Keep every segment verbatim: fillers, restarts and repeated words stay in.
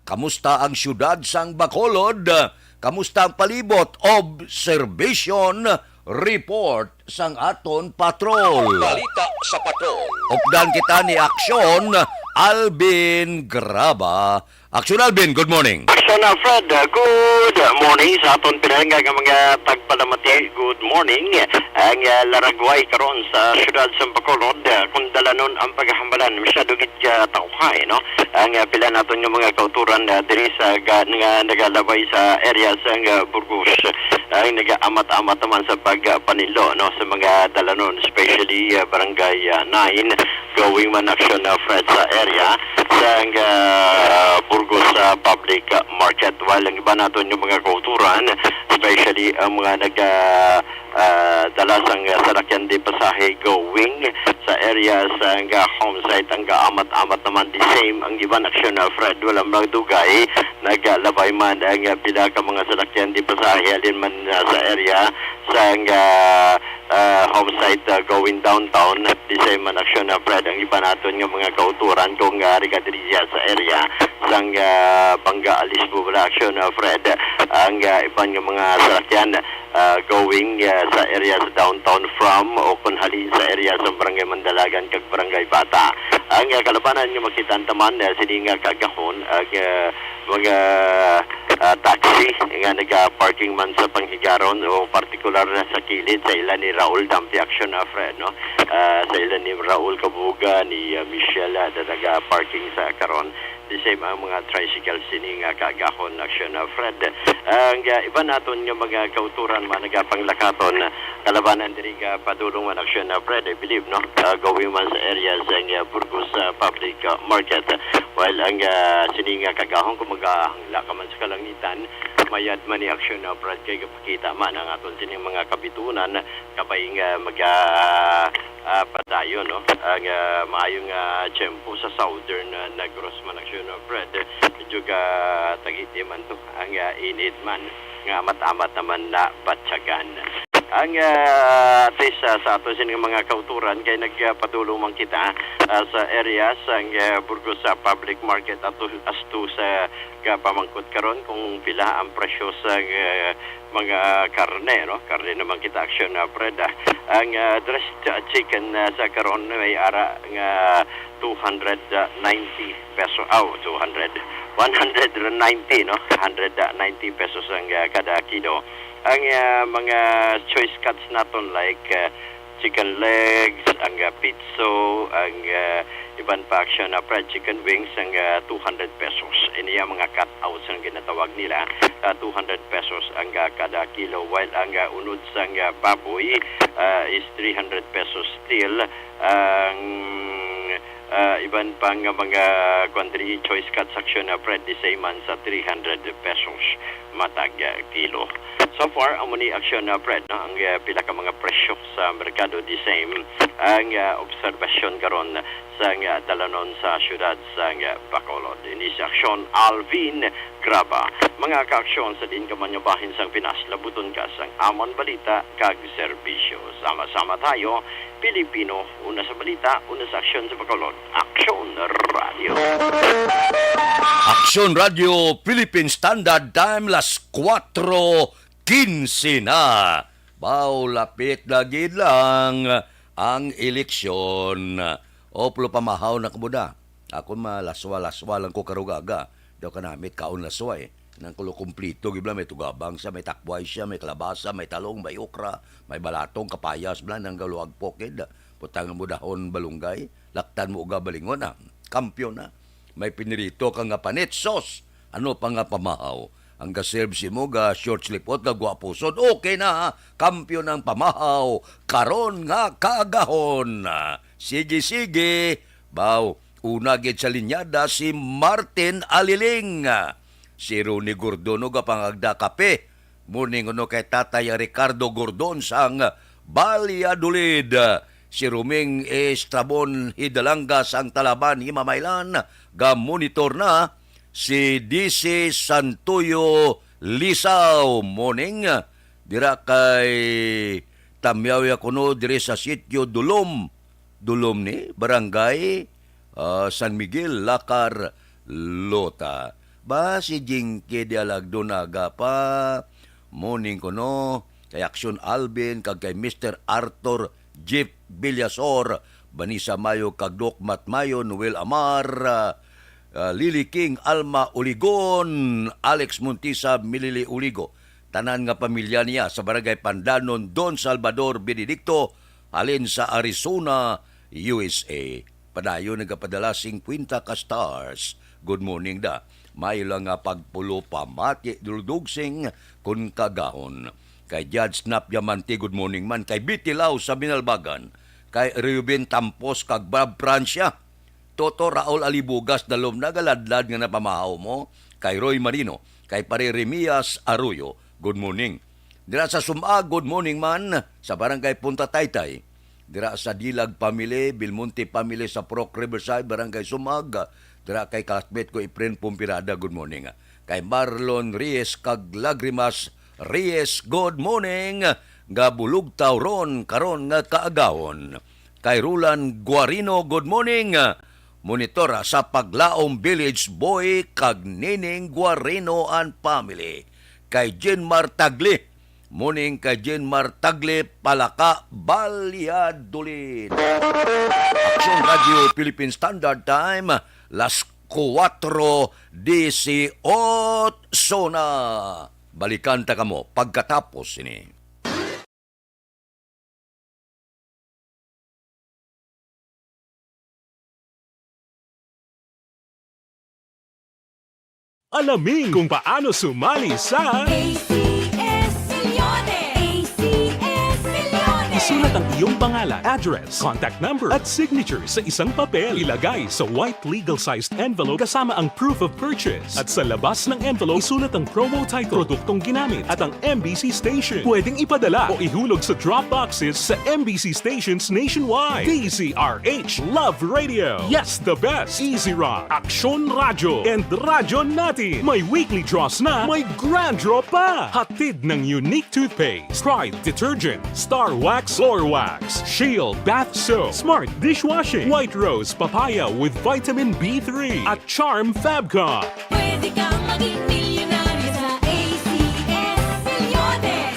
Kamusta ang siyudad sang Bacolod? Kamusta ang palibot? Observation report sang aton patrol. Balita sa patrol. Updan kita ni Aksyon Alvin Graba. Aksyon Alvin, good morning. Aksyon Alfred, uh, good morning sa aton pinalangga nga mga tagpalamati. Good morning. Ang uh, laragway karon sa siyudad sa Bacolod, uh, kung dalanon ang paghambalan, masyado gid ka tawhay, no? Ang uh, pila naton nga mga kauturan uh, diri sa ga, nga nagalabay sa area sa uh, Burgos, ang nagaamat-amat naman sa pagpanilo, no, sa mga dalanon, especially uh, barangay uh, nine, going man Aksyon uh, Fred sa area sang uh, Burgos uh, Public uh, Market. While ang iba naton nga mga kauturan, especially ang mga nag uh, uh, dala sang uh, salakyan di pasahe going sa area sang uh, home site, ang gaamat-amat naman the same ang iban Aksyon uh, Fred. Wala man dugay, nagalabay man ang uh, pila ka mga salakyan di pasahe halin man uh, sa area sang uh, uh, home site uh, going downtown. Di sa man Aksyon uh, Fred, ang iba naton nga mga kauturan kung uh, ari ka diri sa area sang uh, Banga Alisbo, wala Aksyon uh, Fred, ang uh, iban nga mga salakyan uh, going uh, sa area sa downtown from o kung halin sa area sa Barangay Mandalagan kag Barangay Bata. Ang uh, kalabanan nga makita taman uh, sini nga kagahon ang uh, mga uh, taxi nga naga-parking man sa panghigaron o partikular na sa kilid sa ila ni Raul Dampi Aksyon uh, Fred, no? Uh, sa ila ni Raul Kabuga, ni uh, Michelle uh, na naga-parking sa karon. The same ang mga tricycle sini nga kaagahon Aksyon uh, Fred. Ang uh, iba naton nga mga kauturan man nagapanglakaton kalabanan diri nga padulong man Aksyon uh, Fred, I believe, no? Uh, going man sa area sa uh, Burgos uh, Public uh, Market. While ang uh, sini nga kagahon kung magahangla ka man sa kalangitan, mayad man ni Aksyon uh, Fred, kay gapakita man ang aton sining mga kabitunan kabay nga maga uh, padayon, no? Ang uh, maayong uh, tiyempo sa southern uh, Negros man Aksyon uh, Fred. Medyo ka tagiti man to ang uh, init man nga amat-amat naman na batyagan. Ang uh, at least uh, sa ato sini mga kauturan kay nagpadulong man kita uh, sa area sang uh, Burgos uh, Public Market ato asto sa gapamangkot karon kung pila ang presyo sa uh, mga karne, no? Karne naman kita Aksyon uh, Fred. Uh, ang uh, dressed uh, chicken uh, sa karon may ara nga two hundred ninety peso, aw, two hundred, one hundred ninety, no? Hundred ninety pesos ang uh, kada kilo. Ang uh, mga choice cuts naton like uh, chicken legs, ang uh, pizzo, ang uh, iban pa Aksyon uh, Fred, chicken wings, ang uh, two hundred pesos. Ini ang mga cutouts ang ginatawag nila, uh, two hundred pesos ang uh, kada kilo, while ang uh, unod sang uh, baboy uh, is three hundred pesos still. Ang uh, iban pa nga mga kwan diri, choice cuts Aksyon uh, Fred, the same man sa three hundred pesos matag uh, kilo. So far, amo ni Aksyon uh, Fred, no? Ang uh, pila ka mga presyo sa merkado, the same ang uh, obserbasyon karon sa nga dalanon sa siyudad sa nga Bacolod. Ini si Aksyon Alvin Graba. Mga kaaksyon sa diin ka man nga bahin sang Pinas, labuton ka sang amon balita kag serbisyo. Sama-sama tayo, Pilipino, una sa balita, una sa aksyon sa Bacolod. Aksyon Radio. Aksyon Radio Philippine Standard Time, las kuwatro kinse na. Baw, lapit na gid lang ang eleksyon. O, pulo pamahaw na kamo da. Ako malaswa-laswa lang ko karong aga. Daw kanamit kaon laswa eh. Nang kulo kumplito gid bala, may tugabang siya, may takway siya, may kalabasa, may talong, may okra, may balatong, kapayas bala, nang galuag pokid. Butang mo dahon balunggay, laktan mo uga balingon, ah. Kampiyon na. May pinirito ka nga panit, sos. Ano pa nga pamahaw? Ang ga-serve si mo ga short slipot, ga guwapusod. Okay na, ha? Kampiyon ang pamahaw. Karon nga kaagahon. Sige, sige. Baw, una gid sa linyada si Martin Aliling. Si Ronnie Gordon, o, gapangagda kape. Morning, uno kay Tatay Ricardo Gordon sang Valladolid. Si Roming Estrabon Hidalanga sang Talaban, Himamaylan, ga-monitor na. Si D C Santoyo Lisao, morning. Dira kay Tamyaw ya kuno diri sa sitio Dulom. Dulom ni Barangay ah, San Miguel, Lacar, Lota. Ba, si Jinky Dialagdo naga pa. Morning kuno kay Aksyon Alvin kag kay Mister Arthur Jeff Villasor, Vanessa Mayo kag Doc Matt Mayo, Noel Amar, ah, ah, Lily King, Alma Uligon, Alex Montisa, Milili Uligo. Tanan nga pamilya niya sa Barangay Pandanon, Don Salvador Benedicto, halin sa Arizona, U S A. Padayon nagapadala singkwenta ka stars. Good morning da. May lang nga pagpulo pamati duldugsing kun kagahon. Kay Judge Snap Diamante, good morning man. Kay Bitilaw sa Binalbagan. Kay Reuben Tampos kag Bob Francia. Toto Raul Alibugas, dalom nagaladlad nga napamahaw mo. Kay Roy Marino. Kay Pare Remias Arroyo, good morning. Dira sa Sumag, good morning man. Sa Barangay Punta Taytay. Dira sa Dilag family, Belmonte family sa Purok Riverside, Barangay Sumag. Dira kay classmate ko, Efren Pompirada, good morning. Kay Marlon Reyes kag Lagrimas Reyes, good morning. Nga bulugtaw ron karon nga kaagahon. Kay Roland Guarino, good morning. Monitor sa Paglaom Village Boy kag Nining Guarino and family. Kay Jenmar Tagli, morning kay Jenmar Tagli, Palaka, Valladolid. Aksyon Radio Philippine Standard Time, las kuwatro disiotso na. Balikan ta kamo pagkatapos sini. Alamin kung paano sumali sa A C S Millones. A C S Millones. Isulat ang iyong pangalan, address, contact number, at signature sa isang papel. Ilagay sa white legal-sized envelope kasama ang proof of purchase. At sa labas ng envelope, isulat ang promo title, produktong ginamit, at ang M B C station. Pwedeng ipadala o ihulog sa drop boxes sa M B C stations nationwide. D Z R H Love Radio. Yes, the best. Easy Rock, Aksyon Radyo, and Radyo Natin. May weekly draws na, may grand draw pa. Hatid ng Unique Toothpaste, Pride Detergent, Star Wax Floor Wax, Shield Bath Soap, Smart Dishwashing, White Rose Papaya with Vitamin B three, at Charm Fabcon. Pwede kang maging milyonaryo sa A C S Millones.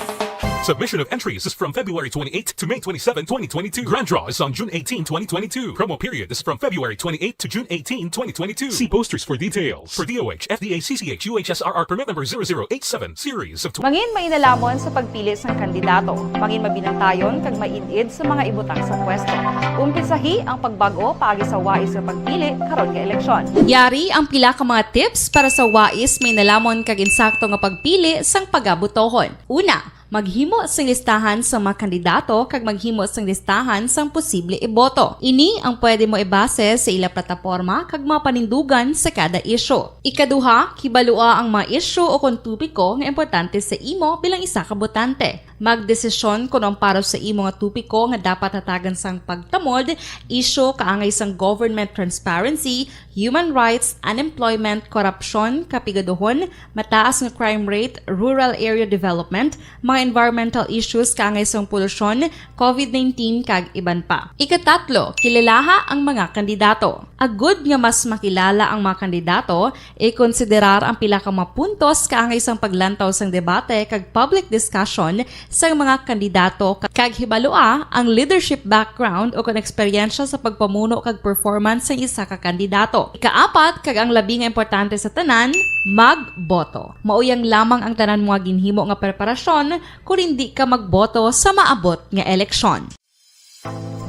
Submission of entries is from February twenty-eight to May twenty-seven, twenty twenty-two. Grand draw is on June eighteen, twenty twenty-two. Promo period is from February twenty-eight to June eighteen, twenty twenty-two. See posters for details. For D O H, F D A, C C H, U H S R R permit number zero zero eight seven, series of tw- Mangin mainalamo sa pagpili sang kandidato. Mangin mabinantayon kag maid-id sa mga ibutang sa pwesto. Umpisahi ang pagbag-o paagi sa wais nga pagpili karon nga eleksyon. Yari ang pila ka mga tips para sa wais, mainalamo kag insakto nga pagpili sang pagabutohon. Una, maghimo sing listahan sa mga kandidato kag maghimo sing listahan sang posible iboto. Ini ang pwede mo ibase sa ila plataporma kag mga panindugan sa kada isyu. Ikaduha, kibalua ang mga isyu o kon topiko nga importante sa imo bilang isa ka botante. Magdesisyon kon ang para sa imo nga topiko nga dapat hatagan sang pagtamod, isyu kaangay sang government transparency, human rights, unemployment, korupsyon, kapigaduhon, mataas nga crime rate, rural area development, mga environmental issues kaangay sang polusyon, covid nineteen, kag iban pa. Ikatatlo, kilalaha ang mga kandidato. Agud nga mas makilala ang mga kandidato, ikonsiderar ang pila ka mga puntos kaangay sang paglantaw sang debate kag public discussion sang mga kandidato, kag hibalua ang leadership background o kon eksperyensya sa pagpamuno kag performance sang isa ka kandidato. Ikaapat, kag ang labi nga importante sa tanan, magboto. Mauyang lamang ang tanan mo nga ginhimo nga preparasyon kon indi ka magboto sa maabot nga eleksyon.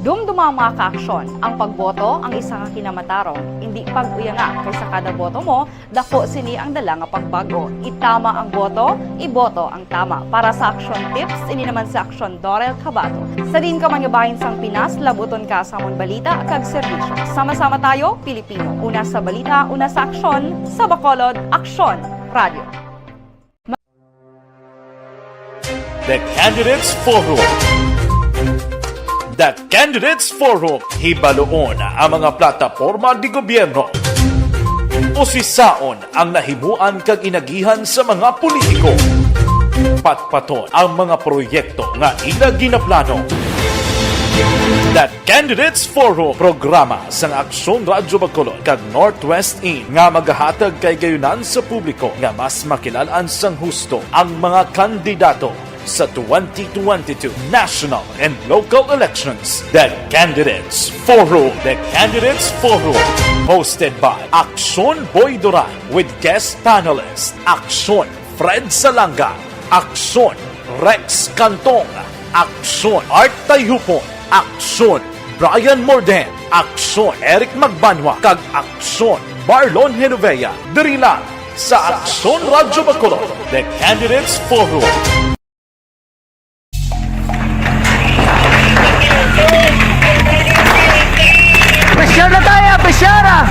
Dumduma, mga kaaksyon, ang pagboto ang isa ka kinamatarong. Indi pag-uyanga, kay sa kada boto mo, dako sini ang dala nga pagbag-o. Itama ang boto, iboto ang tama. Para sa Aksyon Tips, ini naman si Aksyon Dorel Cabato. Sa diin ka man nga bahin sang Pinas, labuton ka sa amon balita kag serbisyo. Sama-sama tayo, Pilipino. Una sa balita, una sa aksyon, sa Bacolod, Aksyon Radio. The Candidates Forum. The Candidates Forum, hibaluon ang mga plataporma de gobyerno. Usisaon ang nahimuan kag inagihan sa mga politiko. Patpaton ang mga proyekto nga ila ginaplano. The Candidates Forum, programa sang Aksyon Radyo Bacolod kag Northwest Inn nga magahatag kahigayonan sa publiko nga mas makilal-an sang husto ang mga kandidato sa twenty twenty-two national and local elections. The Candidates Forum. The Candidates Forum, hosted by Aksyon Boy Duran with guest panelist Aksyon Fred Salanga, Aksyon Rex Cantong, Aksyon Art Tayhupon, Aksyon Brian Morden, Aksyon Eric Magbanwa, kag Aksyon Marlon Genovea. Diri lang sa Aksyon Radyo Bacolod, The Candidates Forum. Presyar na tayo, presyar ah!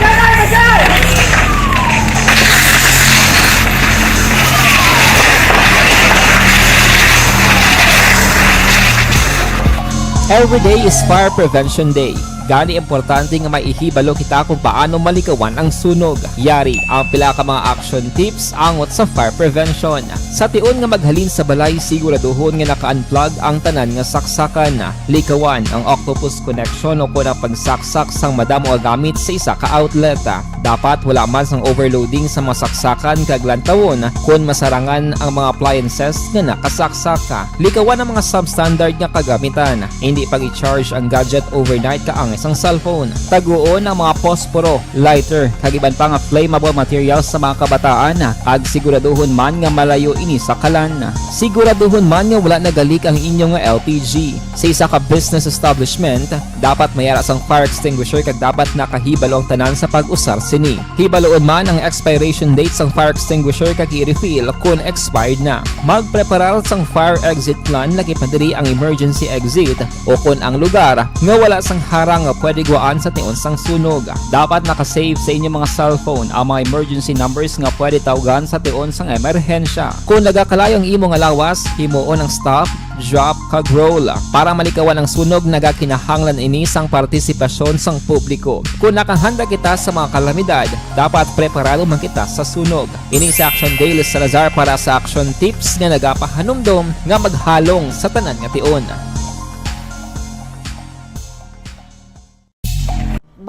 Every day is Fire Prevention Day. Gani importante nga may ihibalo kita kung paano malikawan ang sunog. Yari ang pila ka mga action tips angot sa fire prevention. Sa tion nga maghalin sa balay, siguraduhon nga naka-unplug ang tanan nga saksakan. Likawan ang octopus connection o kon ang pagsaksak sang madamo nga gamit sa isa ka outlet. Dapat wala man sang overloading sa mga saksakan kag lantawon kon masarangan ang mga appliances nga nakasaksak. Likawan ang mga substandard nga kagamitan. Hindi pag-i-charge ang gadget overnight kaangay sang cellphone. Taguon ang mga posporo, lighter, kag iban pa nga flammable materials sa mga kabataan, kag siguraduhon man nga malayo ini sa kalan. Siguraduhon man nga wala nagalik ang inyo nga L P G. Sa isa ka business establishment, dapat may ara sang fire extinguisher kag dapat nakahibalo ang tanan sa pag-usar sini. Hibaloon man ang expiration date sang fire extinguisher kag i-refill kon expired na. Magpreparar sang fire exit plan, lakip na diri ang emergency exit o kon ang lugar nga wala sang harang nga pwede guwaan sa tion sang sunog. Dapat naka-save sa inyo mga cellphone ang mga emergency numbers nga pwede tawgan sa tion sang emerhensya. Kon nagakalayo ang imo nga lawas, himuon ang stop, drop, kag roll. Para malikawan ang sunog, nagakinahanglan ini sang partisipasyon sang publiko. Kon nakahanda kita sa mga kalamidad, dapat preparado man kita sa sunog. Ini si Action Dale Salazar para sa Action Tips nga nagapahanumdom nga maghalong sa tanan nga tion.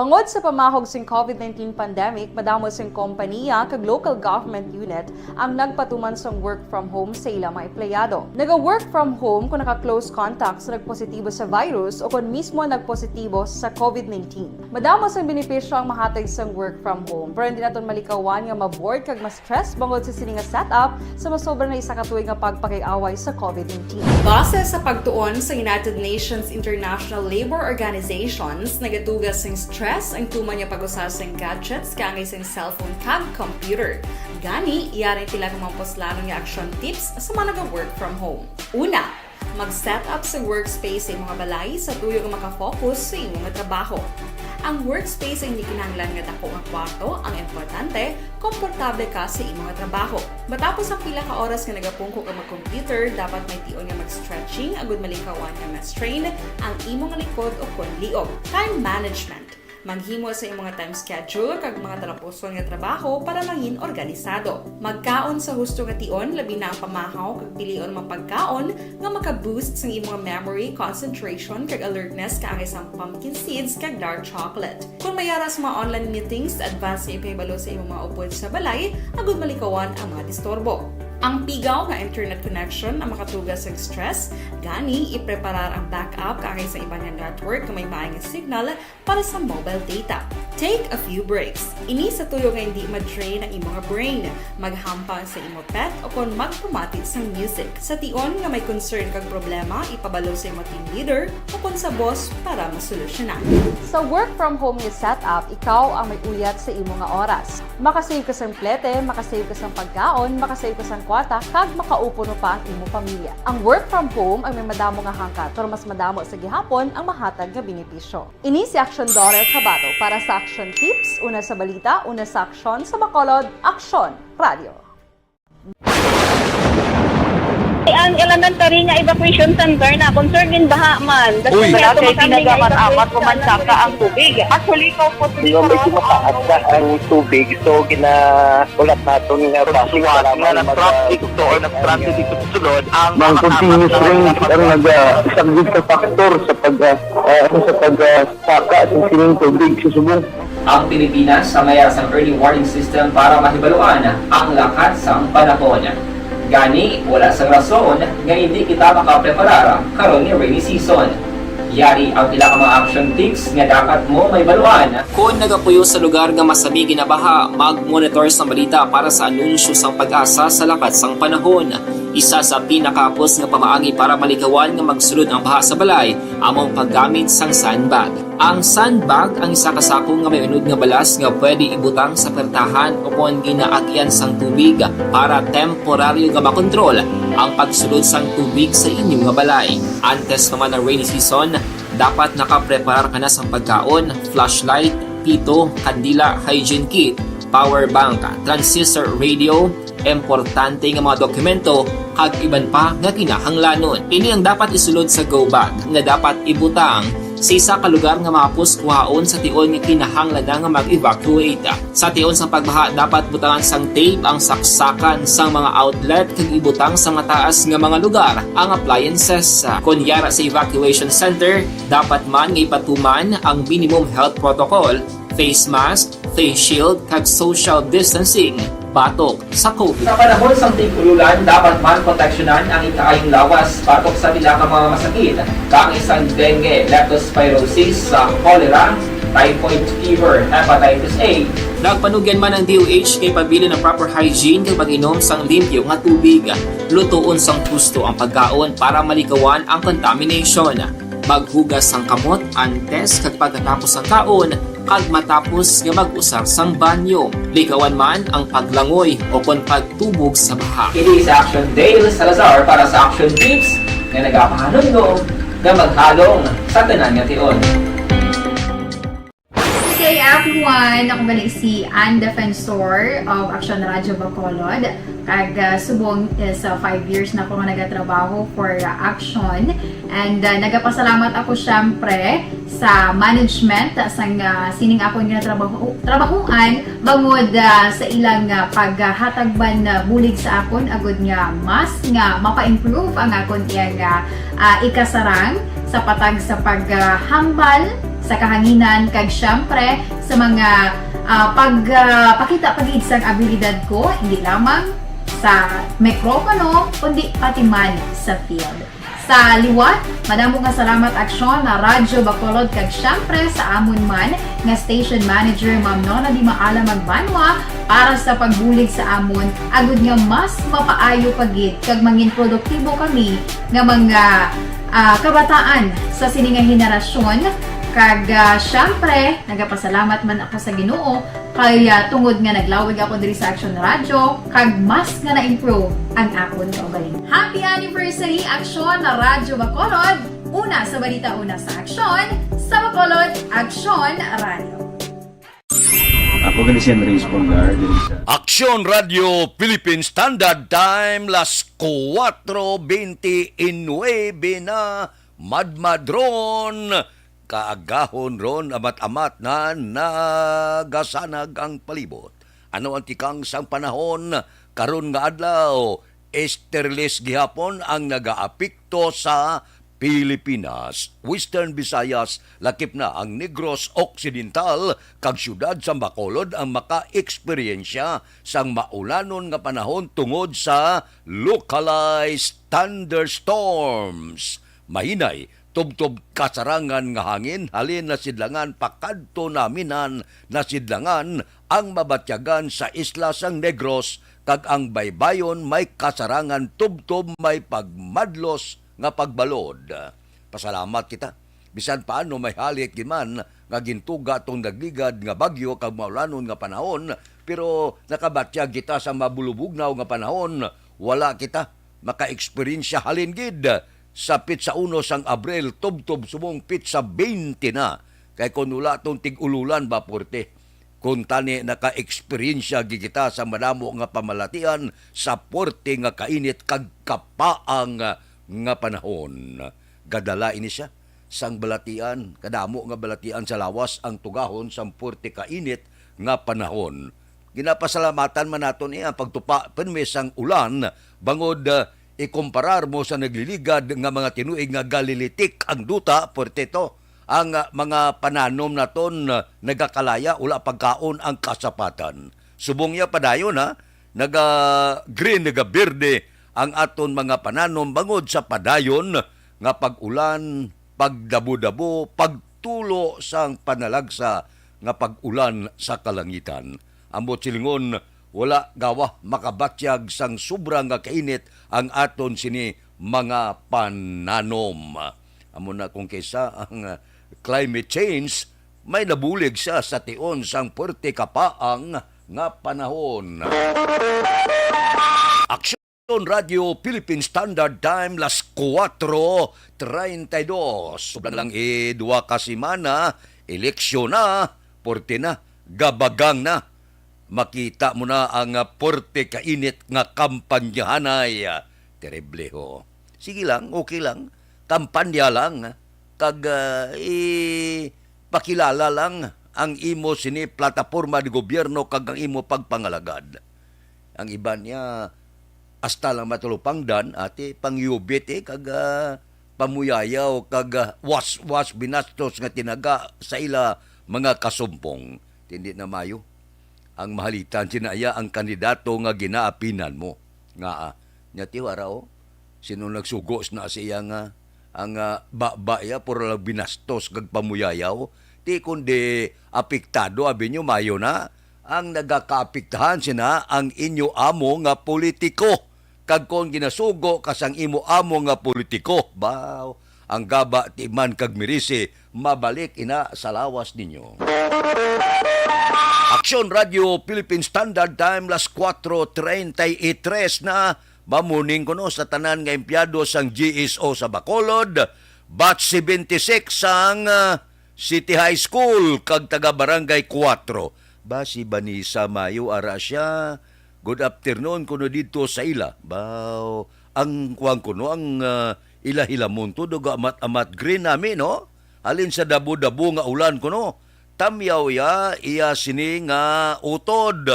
Bangod sa pamahog sing COVID nineteen pandemic, madamo sing kompaniya kag local government unit ang nagpatuman sang work from home sa ila mga empleyado. Naga-work from home kon naka-close contact sa nagpositibo sa virus o kon mismo nagpositibo sa COVID nineteen. Madamo sang benepisyo ang mahatag sang work from home, pero hindi naton malikawan nga ma-bored kag ma-stress bangod sa sini nga setup sa masobra na isa ka tuig nga pagpakig-away sa COVID nineteen. Base sa pagtuon sa United Nations International Labor Organizations, nagatuga sing stress ang tuman nga pag-usar sing gadgets kaangay sing cellphone kag computer. Gani, yari ang pila ka mga puslanon nga action tips sa mga naga-work from home. Una, mag-set up sa workspace sa imong balay sa tuyo nga maka-focus sa imong trabaho. Ang workspace ay hindi kinahanglan nga dako nga kwarto, ang importante, komportable ka sa imong trabaho. Matapos ang pila ka oras nga nagapungko ka mag-computer, dapat may tion nga mag-stretching agud malikawan nga ma-strain ang imong likod o kon liog. Time management. Maghimo sa imong time schedule kag mga talapuson nga trabaho para mangin organisado. Magkaon sa husto nga tion, labi na ang pamahaw kag pilion mga pagkaon nga maka-boost sang imong memory, concentration, kag alertness kaangay sang pumpkin seeds kag dark chocolate. Kon may ara sa mga online meetings, advance nga ipahibalo sa imong mga upod sa balay agud malikawan ang mga disturbo. Ang pigaw nga internet connection ang makatuga sang stress, gani ipreparar ang backup kaangay sa iban nga network nga may maay nga signal para sa mobile data. Take a few breaks. Ini sa tuyo nga hindi ma-drain ang imo nga brain. Maghampang sa imo pet o kon magpamati sang music. Sa tion nga may concern kag problema, ipabalo sa imo team leader o kon sa boss para masolusyonan. Sa work from home nga setup, ikaw ang may uyat sa imo nga oras. Makasave ka sang plete, makasave ka sang pagkaon, makasave ka sang kwarta, kag makaupo pa ang imo pamilya. Ang work from home ang may madamo nga hangkat, pero mas madamo sa gihapon ang mahatag nga benepisyo. Ini si Aksyon Dorel Cabato para sa Aksyon Tips, una sa balita, una sa aksyon, sa Bacolod, Aksyon Radio. Ang Ang elementary nga evacuation center na concern din baha man. Uy. Wala kay pinagamat-amat ko man saka ang tubig. Actually, ko po. Di ba, medyo mataas na ang tubig, so ginahulat naton nga basi nga nag-traffic to or nag-traffic dito sa sulod ang continuous rain ang nag-, ah, isa gid sa factor sa pag, ah, ah, ano, sa pag, ah, saka sa sining tubig sa subong. Ang Pilipinas sa mayar sang early warning system para mahibaluan ang lakat sang panahon. Gani, wala sang rason nga hindi kita makapreparar karon ni rainy season. Yari ang pila ka mga action tips nga dapat mo mahibaluan. Kon nagapuyo sa lugar nga masami ginabaha, mag-monitor sa balita para sa anunsyo sang PAGASA sa lakat sang panahon. Isa sa pinakahapos nga pamaagi para malikawan nga magsulod ang baha sa balay amo ang paggamit sang sandbag. Ang sandbag ang isa ka sako nga may unod nga balas nga pwede ibutang sa pertahan o kon ginaagyan sang tubig para temporaryo nga makontrol ang pagsulod sang tubig sa inyo nga balay. Antes pa man ang rainy season, dapat nakapreparar ka na sang pagkaon, flashlight, pito, kandila, hygiene kit, power bank, transistor radio, importante nga mga dokumento, kag iban pa nga kinahanglanon. Ini ang dapat isulod sa go bag nga dapat ibutang sa isa ka lugar nga mahapos kuhaon sa tion nga kinahanglan na nga mag-evacuate. Sa tion sang pagbaha, dapat butangan sang tape ang saksakan sang mga outlet kag ibutang sa mataas nga mga lugar ang appliances. Kon yara sa evacuation center, dapat man nga ipatuman ang minimum health protocol, face mask, face shield, kag social distancing batok sa COVID. Sa panahon sang tig-ululan, dapat man proteksyonan ang ikaayong lawas batok sa pila ka mga masakit, kaangay sang dengue, leptospirosis, sa cholera, typhoid fever, hepatitis A. Nagpanugyan man ang D O H nga ipabilin ang proper hygiene kag pag-inom sang limpyo nga tubig. Lutoon sang husto ang pagkaon para malikawan ang contamination. Maghugas sang kamot antes kag pagkatapos sang kaon, kag matapos nga mag-usar sang banyo. Likawan man ang paglangoy o kon pagtubog sa baha. Kini si Action Dale Salazar para sa Action Tips nga nagapahanumdom nga maghalong sa tanan nga tion. Good day, everyone! Ako gali si Ann Defensor of Action Radio Bacolod. Kag, ah, subong is, ah, five years na ako nga nagatrabaho for, ah, Action. And, ah, nagapasalamat ako, syempre, sa management, ah, sang, ah, sining akon nga trabaho, trabahoan, bangod, ah, sa ilang, ah, paghatag man, ah, bulig sa akon, agud nga mas nga mapa-improve ang akon iyang, ah, ah, ikasarang sa patag sa paghambal sa kahanginan, kag, syempre, sa mga, ah, pag, ah, pakita pa gid sang abilidad ko, hindi lamang sa mikropono, kundi pati man sa field. Sa liwat, madamo nga salamat, Aksyon, na Radyo Bacolod, kag syempre sa amon man nga station manager, Ma'am Nona Di Maala Magbanwa, para sa pagbulig sa amon, agud nga mas mapaayo pa gid kag mangin produktibo kami nga mga, ah, kabataan sa sini nga henerasyon. Kag, ah, syempre, nagapasalamat man ako sa Ginoo kay, ah, tungod nga naglawig ako diri sa Action Radio, kag mas nga na-improve ang akon kaugalingon. Happy anniversary, Action Radio Bacolod! Una sa balita, una sa aksyon, sa Bacolod, Action Radio. Ako gali si Andres Polgar, diri sa Aksyon Radio Philippine Standard Time, las kuwatro bente y nuebe na, madmadron. Kaagahon ron, amat-amat na nagasanag ang palibot. Ano ang tikang sang panahon karon nga adlaw? Esterlis gihapon ang nagaapekto sa Pilipinas, Western Visayas, lakip na ang Negros Occidental, kag siyudad sa Bacolod ang makaeksperyensya sang maulanon nga panahon tungod sa localized thunderstorms. Mahinay, tubtob kasarangan nga hangin halin nasidlangan pakadto naminhan nasidlangan ang mabatyagan sa isla sang Negros, kag ang baybayon may kasarangan tubtob may pagmadlos nga pagbalod. Pasalamat kita. Bisan paano may halit gid man nga gintuga tong nagligad nga bagyo kag maulanon nga panahon, pero nakabatyag kita sa mabulubugnaw nga panahon. Wala kita makaeksperyensya halin gid sa pitsa uno sang Abril tubtob subong pitsa bente na, kay kun wala tong tig-ululan ba puwerte. Kuntani naka-eksperyensya gid kita sa madamo nga pamalatian sa puwerte nga kainit kag kapaang nga panahon. Gadala ini sia sang balatian, kadamo nga balatian sa lawas ang tugahon sang puwerte kainit nga panahon. Ginapasalamatan man naton, eh, ang pagtupa pirmi sang ulan, bangod, ah, ikumparar mo sa nagliligad nga mga tinuig nga galilitik ang duta, puwerte to. Ang, ah, mga pananom naton, ah, nagakalaya, wala pagkaon ang kasapatan. Subong niya padayon, ha, naga-green, nagaberde ang aton mga pananom bangod sa padayon nga pag-ulan, pagdabo-dabo, pagtulo sang panalagsa nga pag-ulan sa kalangitan. Ambot silingon, wala gawa makabatyag sang sobra nga kainit ang aton sini mga pananom. Amo na kung kaysa ang, ah, climate change, may nabulig siya sa tion sang puwerte kapaang nga panahon. Aksyon Radio Philippine Standard Time, las kuwatro treinta y dos. Sobra lang, eh, duha ka semana, eleksyon na, puwerte na, gabagang na. Makita mo na ang, ah, puwerte kainit nga kampanyahanay. Terrible, ho. Sige lang, okay lang. Kampanya lang, ah. Kag, ah, ipakilala lang ang imo sini plataporma de gobyerno kag ang imo pagpangalagad. Ang iban niya, hasta lang matulupangdan, ati, pangyubit, eh, kag, ah, pamuyayaw, kag, ah, was-was binastos nga tinaga sa ila mga kasumpong. Tindi na mayo. Ang mahalitan sina iya ang kandidato nga ginaapinan mo. Nga, ah, nya tiwara, oh, sino nagsugo na sa iya nga, ang, ah, baba iya, puro lang binastos kag pamuyayaw? Ti kundi apektado, abi niyo, mayo na. Ang nagakaapektahan sina ang inyo amo nga politiko. Kag kon ginasugo ka sang imo amo nga politiko, baw, ang gaba ti man kag mirisi, mabalik ina sa lawas ninyo. Aksyon Radio Philippine Standard Time, las kuwatro treinta y tres na. Mamuning kuno sa tanan nga empleyado sang G S O sa Bacolod, batch seventy-six sang, ah, City High School kag taga Barangay Cuatro. Ba, si Vanessa Mayo, ara siya. Good afternoon kuno didto sa ila. Baw, ang kuwan kuno, ang, ah, ila hilamon to, nag-amat-amat green nami, no? Halin sa dabo-dabo nga ulan kuno. Tamyaw ya, iya sini nga utod.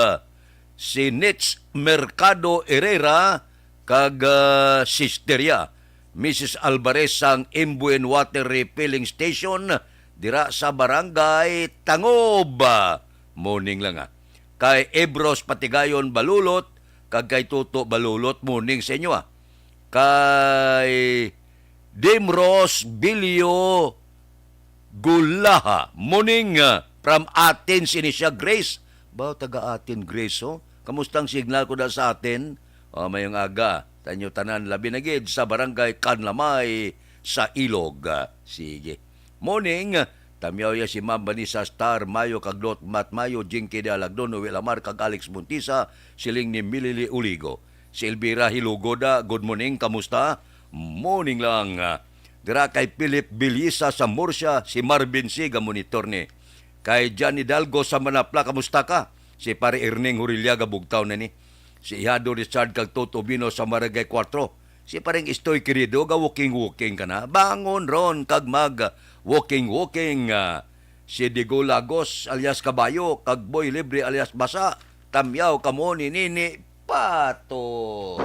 Si Nitz Mercado Herrera kag, ah, sister ya, Missus Alvarez sang Imbuen Water Refilling Station dira sa Barangay Tangob. Morning lang, ah. Kay Ebros Patigayon Balulot kag kay Toto Balulot, morning sa inyo, ah. Kay Dimros Bilyo Gulaha, morning, ah, from Athens ini siya, Grace. Ba, taga Athens, Grace, oh. Kamusta ang signal ko da sa Athens? Oh, mayong aga. Tanyo tanan, labi na gid sa Barangay Canlamay sa Ilog. Ah, sige. Morning, tamyaw ya si Ma'am Vanessa Star Mayo kag Lot Mat Mayo, Jinky de Alagdon, Noel Amar kag Alex Montisa, siling ni Milili Uligo. Si Elvira Hilugoda, good morning, kamusta? Morning lang. Dira kay Philip Bilisa sa Murcia, si Marvin Siga monitor ni. Kay John Hidalgo sa Manapla, kamusta ka? Si Pare Erning Hurillaga bugtaw na ni. Si Ihado Richard kag Toto Bino sa Barangay Cuatro. Si Pareng Istoy Querido, ga-walking-walking ka na. Bangon ron kag mag-walking-walking, ah, si Diego Lagos alias Kabayo kag Boy Libre alias Basa. Tamyaw kamo ni Nini Pato.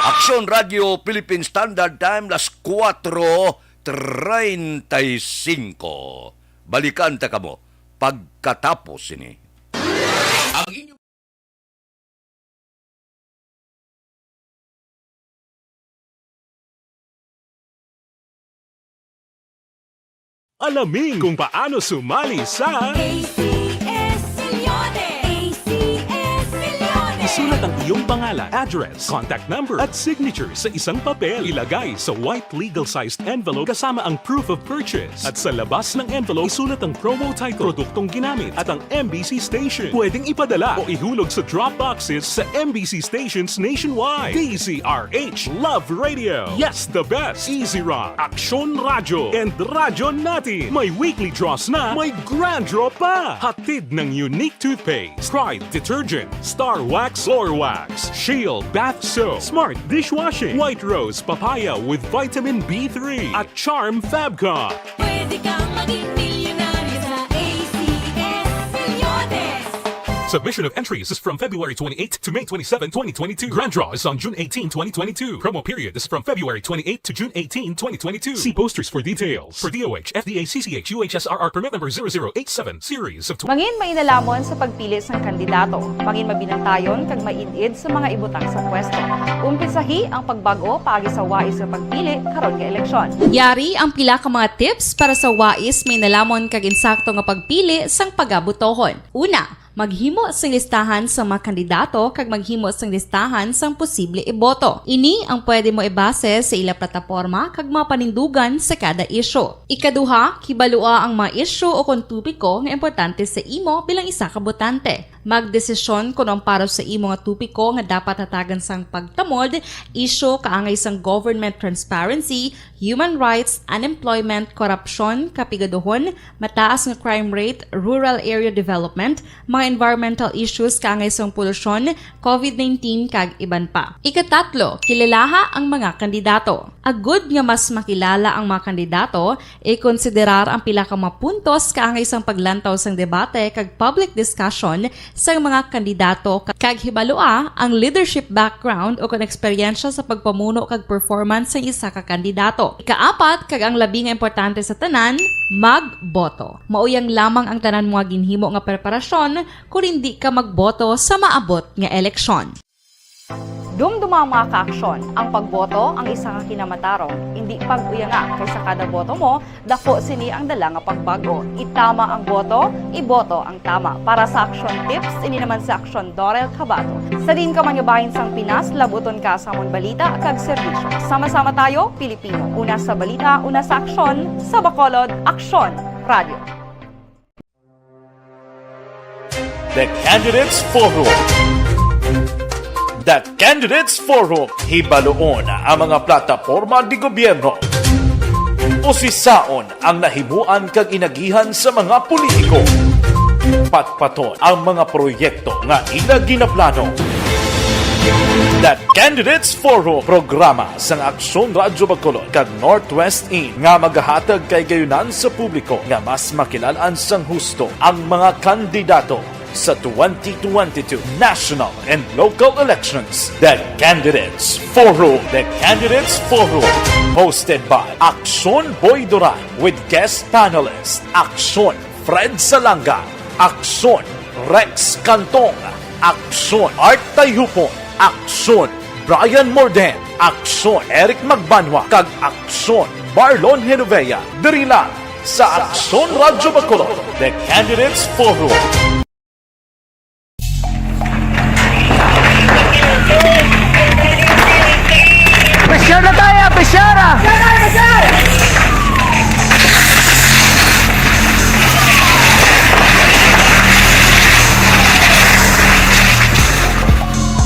Aksyon Radio Philippine Standard Time, las kuwatro treinta y cinco. Balikan ta kamo pagkatapos sini. Ang inyo Alamin kung paano sumali sa A C S Millones. A C S Millones. Isulat ang iyong pangalan, address, contact number, at signature sa isang papel. Ilagay sa white legal-sized envelope kasama ang proof of purchase. At sa labas ng envelope, isulat ang promo title, produktong ginamit, at ang M B C station. Pwedeng ipadala o ihulog sa drop boxes sa M B C stations nationwide. D Z R H Love Radio. Yes, the best. Easy Rock, Aksyon Radyo, and Radyo Natin. May weekly draws na, may grand draw pa. Hatid ng Unique Toothpaste, Pride Detergent, Star Wax, Floor Wax, Shield Bath Soap, Smart Dishwashing, White Rose Papaya with Vitamin B three, at Charm Fabcon. Pwede kang maging milyonaryo sa A C S Milyones. Submission of entries is from February twenty-eighth to May twenty-seven, twenty twenty-two. Grand draw is on June eighteen, twenty twenty-two. Promo period is from February twenty-eighth to June eighteen, twenty twenty-two. See posters for details. For D O H, F D A, C C H, U H S R R permit number zero zero eight seven, series of tw- Mangin mainalhamon sa pagpili sang kandidato. Mangin mabinantayon kag maid-id sa mga ibutang sa pwesto. Umpisahi ang pagbag-o paagi sa wais nga pagpili karon nga eleksyon. Yari ang pila ka mga tips para sa wais, mainalhamon kag insakto nga pagpili sang pagabotohon. Una, maghimo sing listahan sa mga kandidato kag maghimo sing listahan sang posible iboto. Ini ang pwede mo ibase sa ila plataporma kag mga panindugan sa kada isyu. Ikaduha, kibalua ang mga isyu o kon topiko nga importante sa imo bilang isa ka botante. Magdesisyon kon ang para sa imo nga topiko nga dapat hatagan sang pagtamod, isyu kaangay sang government transparency, human rights, unemployment, korupsyon, kapigaduhon, mataas nga crime rate, rural area development, mga environmental issues kaangay sang polusyon, covid nineteen, kag iban pa. Ikatatlo, kilalaha ang mga kandidato. Agud nga mas makilala ang mga kandidato, ikonsiderar ang pila ka mga puntos kaangay sang paglantaw sang debate kag public discussion sang mga kandidato, kag hibalua ang leadership background o kon eksperyensya sa pagpamuno kag performance sang isa ka kandidato. Ikaapat, kag ang labi nga importante sa tanan, magboto. Mao yang lamang ang tanan mo nga ginhimo nga preparasyon kon indi ka magboto sa maabot nga eleksyon. Dumduma ang mga kaaksyon, ang pagboto ang isa ka kinamatarong, indi pag-uyanga, kay sa kada boto mo, daku sini ang dala nga pagbag-o. Itama ang boto, iboto ang tama. Para sa Aksyon Tips, ini naman si Aksyon Dorel Cabato. Sa diin ka man nga bahin sang Pinas, labuton ka sa amon balita kag serbisyo. Sama-sama tayo, Pilipino. Una sa balita, una sa aksyon, sa Bacolod, Aksyon Radio. The Candidates Forum. The Candidates Forum, hibaluon ang mga plataporma di gobyerno. Usisaon ang nahimuan kag inagihan sa mga politiko. Patpaton ang mga proyekto nga ila ginaplano. The Candidates Forum, programa sang Aksyon Radyo Bacolod kag Northwest In nga magahatag kahigayonan sa publiko nga mas makilal-an sang husto ang mga kandidato sa twenty twenty-two national and local elections. The Candidates Forum. The Candidates Forum, hosted by Aksyon Boy Duran with guest panelist Aksyon Fred Salanga, Aksyon Rex Cantong, Aksyon Art Tayhupon, Aksyon Brian Morden, Aksyon Eric Magbanwa, kag Aksyon Marlon Genovea. Diri lang sa Aksyon Radyo Bacolod, The Candidates Forum. Pressure na tayo, pressure!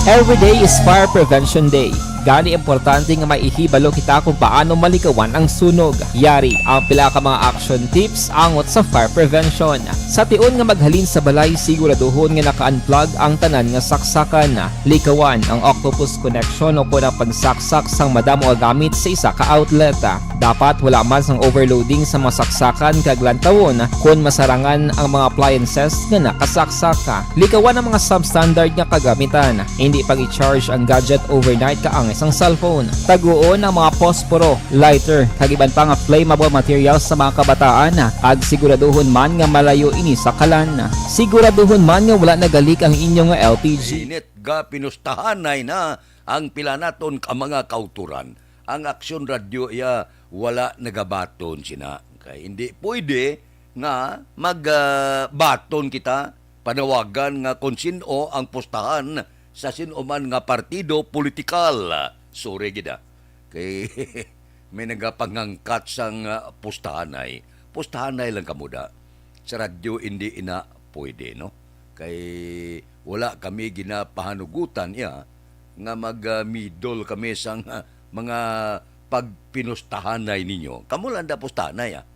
Every day is Fire Prevention Day. Gani, importante nga maihibalo kita kung paano malikawan ang sunog. Yari ang pila ka mga action tips angot sa fire prevention. Sa tion nga maghalin sa balay, siguraduhon nga naka-unplug ang tanan nga saksakan. Likawan ang octopus connection o kon ang pagsaksak sang madamo nga gamit sa isa ka outlet. Dapat wala man sang overloading sa mga saksakan kag lantawon kon masarangan ang mga appliances nga nakasaksak. Likawan ang mga substandard nga kagamitan. Indi pag-i-charge ang gadget overnight kaangay sang cellphone. Taguon ang mga posporo, lighter, kag iban pa nga flammable materials sa mga kabataan, kag siguraduhon man nga malayo ini sa kalan. Siguraduhon man nga wala nagalik ang inyo nga L P G. Init ga pinustahanay na ang pila naton ka mga kauturan. Ang Aksyon Radyo iya wala nagabaton sina. Kay hindi pwede nga mag, ah, baton kita, panawagan nga kung sin-o ang pustahan sa sin-o man nga partido politikal. Sorry gid, ah. Kay may nagapangangkat sang, ah, pustahanay. Pustahanay lang kamo da. Sa radyo, hindi ina pwede, no? Kay wala kami ginapahanugutan iya nga mag, ah, middle kami sang, ah, mga pagpinustahanay ninyo. Kamo lang da pustahanay, ah.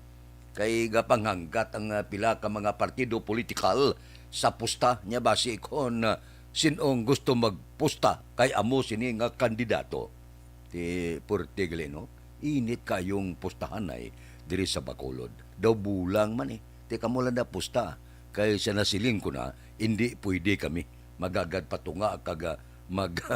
Kay gapanghanggat ang, ah, pila ka mga partido politikal sa pusta niya basi kon, ah, sin-ong gusto magpusta kay amo sini nga kandidato. Ti puwerte gali, no? Init kayong pustahanay diri sa Bacolod. Daw bulang man, eh. Ti kamo lang na pusta. Kay sa nasiling ko na, indi pwede kami magagad patunga kag, ah, mag-,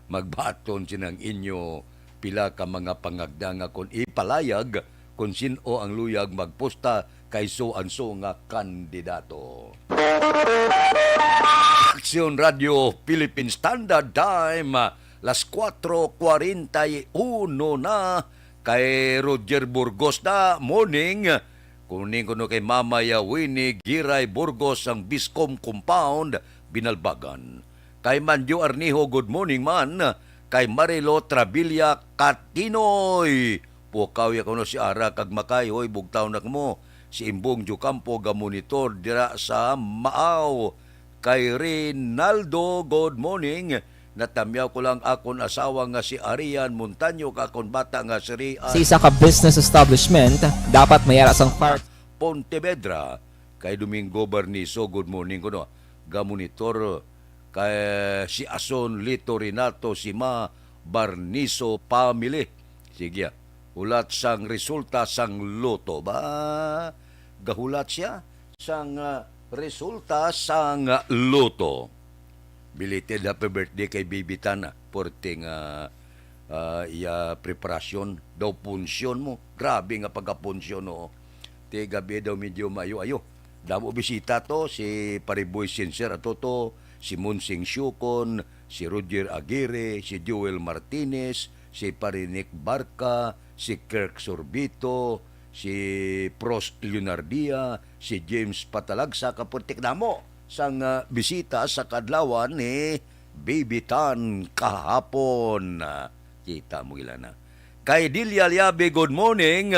magbaton sinang inyo pila ka mga pangagda nga kon ipalayag kon sin-o ang luyag magpusta kay so-and-so nga kandidato. Aksyon Radio Philippine Standard Time, las cuatro cuarenta y uno na. Kay Roger Burgos na, morning. Kuning kuno kay Mama Yawini Giray Burgos ang Biscom Compound, Binalbagan. Kay Manjo Arnijo, good morning man. Kay Marilo Travilla Katinoy, pukaw ya kuno si Ara kag Makay, hoy, bugtaw na kamo. Si Imbong Jocampo gamonitor dira sa Maaw. Kay Rinaldo, good morning. Natamyaw ko lang akon asawa nga si Arian Montaño kag akon bata nga si Rian. Sa isa ka business establishment, dapat may ara sang fire. Pontevedra, kay Domingo Barniso, good morning kuno. Gamonitor kay si Ason Lito Renato, si Ma Barniso family. Sige, ah. Hulat sang resulta sang loto ba? Gahulat siya sang, ah, resulta sang loto. Belated happy birthday kay Baby Tan, ah. Puwerte nga, ah, iya preparasyon. Daw punsyon mo. Grabe nga pagkapunsyon, no? Ti gabi daw medyo maayo-ayo. Damo bisita to, si Pariboy Sincere ato to, si Monsing Siukon, si Roger Aguirre, si Joel Martinez, si Parinik Barca, si Kirk Sorbito, si Pros Leonardia, si James Patalagsa, kaputik namo sang, ah, bisita sa kadlawan ni Baby Tan kahapon. Kita mo gila na. Kay Delia Liabe, good morning.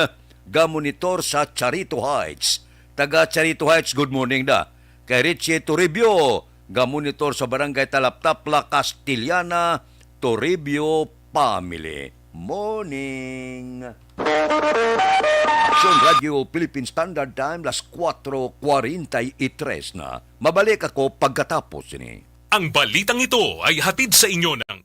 Gamonitor sa Charito Heights. Taga Charito Heights, good morning da. Kay Richie Toribio, gamonitor sa Barangay Talaptapla, Castellana, Toribio family. Morning. Aksyon Radio Philippine Standard Time, las cuatro cuarenta y tres na. Mabalik ako pagkatapos sini. Ang balitang ito ay hatid sa inyo ng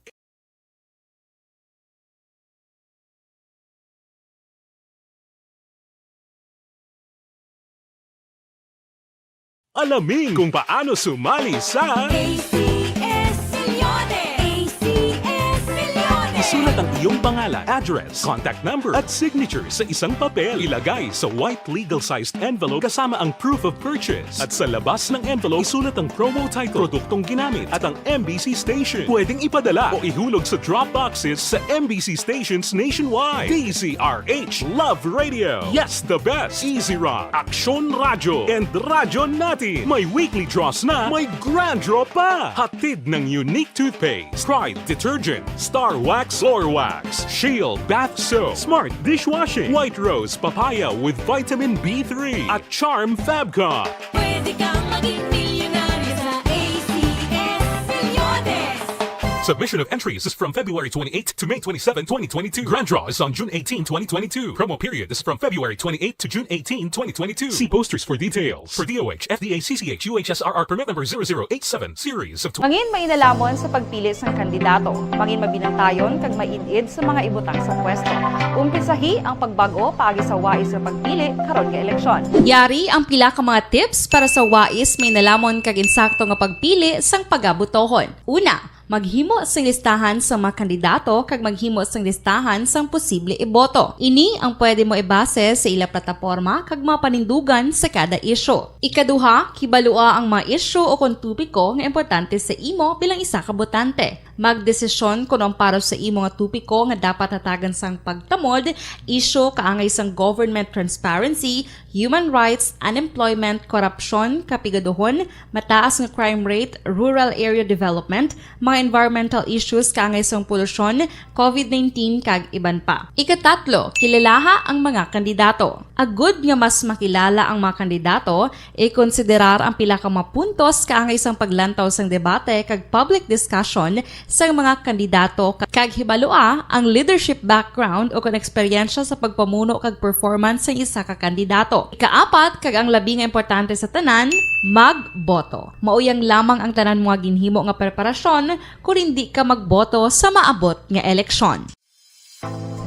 Alamin kung paano sumali sa A C S Milyones! A C S Milyones! Isulat ang iyong pangalan, address, contact number, at signature sa isang papel. Ilagay sa white legal-sized envelope kasama ang proof of purchase. At sa labas ng envelope, isulat ang promo title, produktong ginamit, at ang M B C station. Pwedeng ipadala o ihulog sa drop boxes sa M B C stations nationwide. D Z R H Love Radio. Yes, the best. Easy Rock, Aksyon Radyo, and Radyo Natin. May weekly draws na, may grand draw pa. Hatid ng Unique Toothpaste, Pride Detergent, Star Wax Floor Wax, Shield Bath Soap, Smart Dishwashing, White Rose Papaya with Vitamin B three, at Charm Fabcon. Pwede kang maging milyonaryo sa A C S Milyones. Submission of entries is from February twenty-eighth to May twenty-seven, twenty twenty-two. Grand draw is on June eighteen, twenty twenty-two. Promo period is from February twenty-eighth to June eighteen, twenty twenty-two. See posters for details. For D O H, F D A, C C H, U H S R R permit number zero zero eight seven, series of tw- Mangin mainalamon sa pagpili sang kandidato. Mangin mabinantayon kag maid-id sa mga ibutang sa pwesto. Umpisahi ang pagbag-o paagi sa wais nga pagpili karon nga eleksyon. Yari ang pila ka mga tips para sa wais, mainalamon kag insakto nga pagpili sang pagabutohon. Una, maghimo sing listahan sa mga kandidato kag maghimo sing listahan sang posible iboto. Ini ang pwede mo ibase sa ila plataporma kag mga panindugan sa kada isyu. Ikaduha, kibalua ang mga isyu o kon topiko nga importante sa imo bilang isa ka botante. Magdesisyon kon ang para sa imo nga topiko nga dapat hatagan sang pagtamod, isyu kaangay sang government transparency, human rights, unemployment, korupsyon, kapigaduhon, mataas nga crime rate, rural area development, mga environmental issues kaangay sang polusyon, covid nineteen, kag iban pa. Ikatatlo, kilalaha ang mga kandidato. Agud nga mas makilala ang mga kandidato, ikonsiderar ang pila ka mga puntos kaangay sang paglantaw sang debate kag public discussion sang mga kandidato, kag hibalua ang leadership background o kon eksperyensya sa pagpamuno kag performance sang isa ka kandidato. Ikaapat, kag ang labi nga importante sa tanan, magboto. Mauyang lamang ang tanan mga ginhimo nga preparasyon kon indi ka magboto sa maabot nga eleksyon.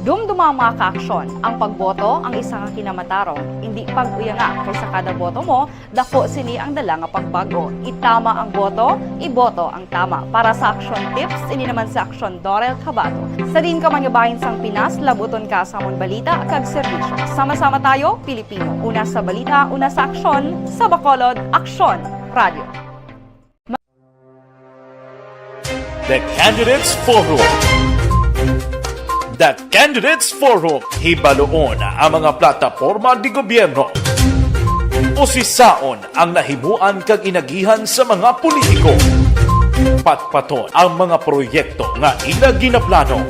Dumduma, mga kaaksyon, ang pagboto ang isa ka kinamatarong. Indi pag-uyanga, kay sa kada boto mo, dako sini ang dala nga pagbag-o. Itama ang boto, iboto ang tama. Para sa action tips, ini naman si Aksyon Dorel Cabato. Sa diin ka man nga bahin sang Pinas, labuton ka sa amon balita kag serbisyo. Sama-sama tayo, Pilipino. Una sa balita, una sa aksyon, sa Bacolod, Aksyon Radio. The Candidates Forum. The Candidates Forum, hibaluon ang mga plataporma de gobyerno. Usisaon ang nahimuan kag inagihan sa mga politiko. Patpaton ang mga proyekto nga ila ginaplano.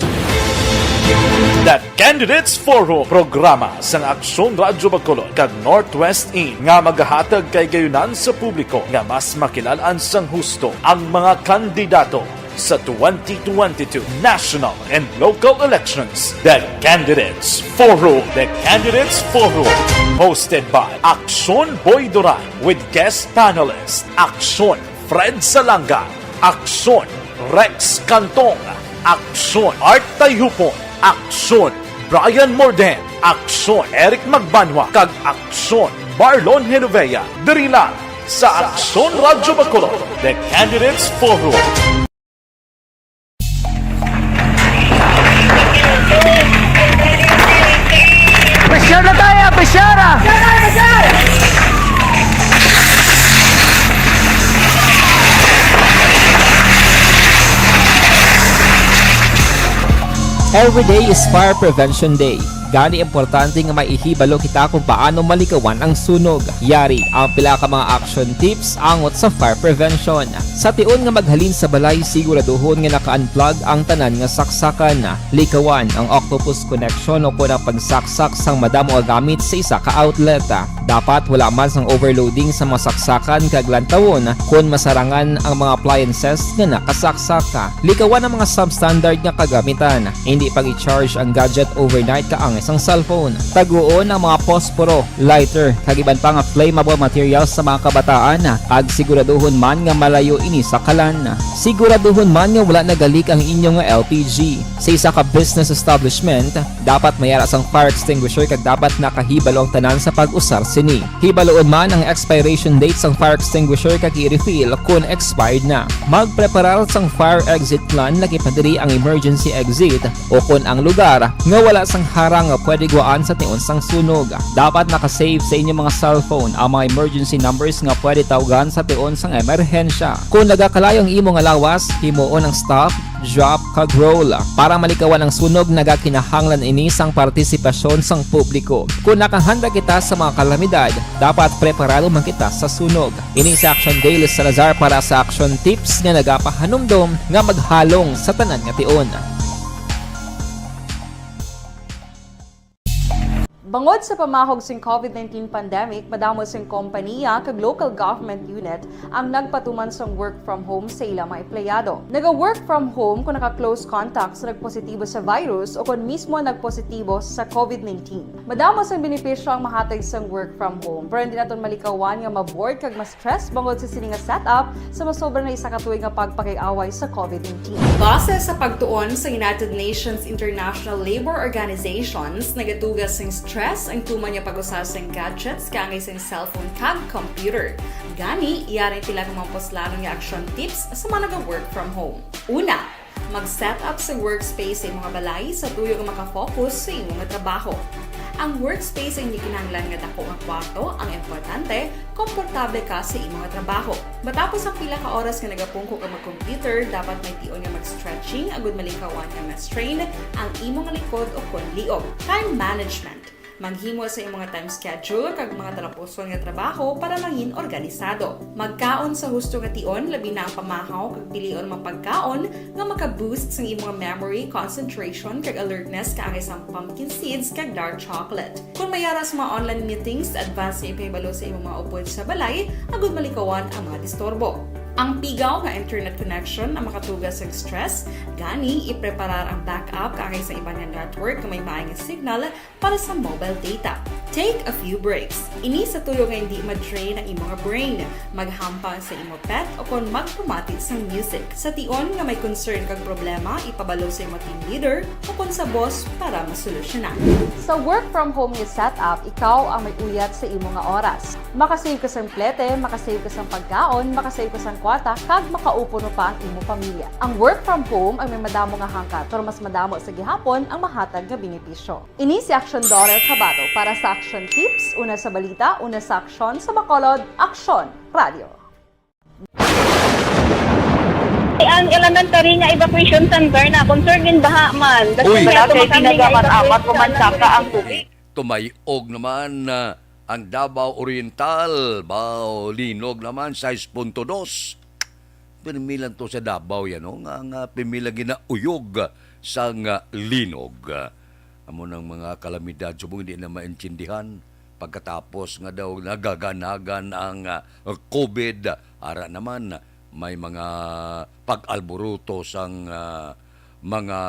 The Candidates Forum, programa sang Aksyon Radyo Bacolod kag Northwest In nga magahatag kahigayunan sa publiko nga mas makilal-an sang husto ang mga kandidato sa twenty twenty-two national and local elections. The Candidates Forum. The Candidates Forum, hosted by Aksyon Boy Duran with guest panelist Aksyon Fred Salanga, Aksyon Rex Cantong, Aksyon Art Tayhupon, Aksyon Brian Morden, Aksyon Eric Magbanwa, kag Aksyon Marlon Genovea. Diri lang sa Aksyon Radyo Bacolod, The Candidates Forum. Pressure na tayo! Pressure na! Every day is Fire Prevention Day. Gani, importante nga may ihibalo kita kung paano malikawan ang sunog. Yari ang pila ka mga action tips angot sa fire prevention. Sa tion nga maghalin sa balay, siguraduhon nga naka-unplug ang tanan nga saksakan. Likawan ang octopus connection o kon ang pagsaksak sang madamo nga gamit sa isa ka outlet. Dapat wala man sang overloading sa mga saksakan kag lantawon kon masarangan ang mga appliances nga nakasaksak. Likawan ang mga substandard nga kagamitan. Indi pag-i-charge ang gadget overnight kaangay sang cellphone. Taguon ang mga posporo, lighter, kag iban pa nga flammable materials sa mga kabataan, kag siguraduhon man nga malayo ini sa kalan. Siguraduhon man nga wala nagalik ang inyo nga L P G. Sa isa ka business establishment, dapat may ara sang fire extinguisher kag dapat nakahibalo ang tanan sa pag-usar sini. Hibaluon man ang expiration date sang fire extinguisher kag i-refill kon expired na. Magpreparar sang fire exit plan, lagi pa diri ang emergency exit o kon ang lugar nga wala sang harang nga pwede gwaan sa tion sang sunog. Dapat naka-save sa inyo mga cellphone ang mga emergency numbers nga pwede tawgan sa tion sang emerhensya. Kon nagakalayo ang imo nga lawas, himuon ang stop, drop, kag roll. Para malikawan ang sunog, nagakinahanglan ini sang partisipasyon sang publiko. Kon nakahanda kita sa mga kalamidad, dapat preparado man kita sa sunog. Ini si Action Dale Salazar para sa Action Tips nga nagapahanumdom nga maghalong sa tanan nga tion. Bangod sa pamahog sing covid nineteen pandemic, madamo sing kompaniya kag local government unit ang nagpatuman sang work from home sa ila mga empleyado. Naga-work from home kung naka-close contact sa nagpositibo sa virus o kon mismo nagpositibo sa covid nineteen. Madamo sang benepisyo ang mahatag sang work from home, pero hindi naton malikawan nga ma-bored kag ma-stress bangod sa sini nga setup sa masobra na isa ka tuig nga pagpakig-away sa covid nineteen. Base sa pagtuon sa United Nations International Labour Organizations, nagatuga sing stress ang tuman nga pag-usa sing gadgets kaangay sing cellphone kag computer. Gani, yari ang pila ka mga puslanon nga action tips sa mga naga-work from home. Una, mag-set up sa workspace sa imo nga balay sa tuyo nga makafocus sa imo nga trabaho. Ang workspace ang hindi kinahanglan nga dako nga kwarto, ang importante, komportable ka sa imo nga trabaho. Matapos ang pila ka oras nga nagapungko ka mag-computer, dapat may tion nga mag-stretching agud malikawan nga ma-strain ang imo nga likod o kon liog. Time management. Maghimo sa imo nga time schedule kag mga talapuson nga trabaho para mangin organisado. Magkaon sa husto nga tion, labi na ang pamahaw kag pilion mga pagkaon nga maka-boost sang imo nga memory, concentration, kag alertness kaangay sang pumpkin seeds kag dark chocolate. Kung may ara sa mga online meetings, advance nga ipahibalo sa imong mga upod sa balay agud malikawan ang mga disturbo. Ang pigaw nga internet connection ang makatuga sang stress, gani ipreparar ang backup kaangay sa iban nga network nga may maay nga signal para sa mobile data. Take a few breaks. Ini sa tuyo nga hindi ma-drain ang imo nga brain. Maghampang sa imo pet o kon magpamati sang music. Sa tion nga may concern kag problema, ipabalo sa imo team leader o kon sa boss para masolusyonan. Sa work from home nga setup, ikaw ang may uyat sa imo nga oras. Makasave ka sang plete, makasave ka sang pagkaon, makasave ka sang kwarta, kag makaupo pa ang imo pamilya. Ang work from home ang may madamo nga hangkat, pero mas madamo sa gihapon ang mahatag nga benepisyo. Ini si Aksyon Dorer Cabato para sa Aksyon Tips, una sa balita, una sa aksyon, sa Bacolod, Aksyon Radio. Ang elementary nga evacuation center na concern in baha man. Uy. Wala kay ginagaman amat, pumansaka ang tubig. Tumayog naman, ah, ang Davao Oriental, bao linog naman, sais punto dos. Pirmi lang to sa Davao yan, no? Nga, nga pirmi lang ginauyog sang linog. Amo nang mga kalamidad, subong hindi na maintindihan. Pagkatapos nga daw nagaganagan ang, ah, covid, ara naman may mga pag-alboroto sang, ah, mga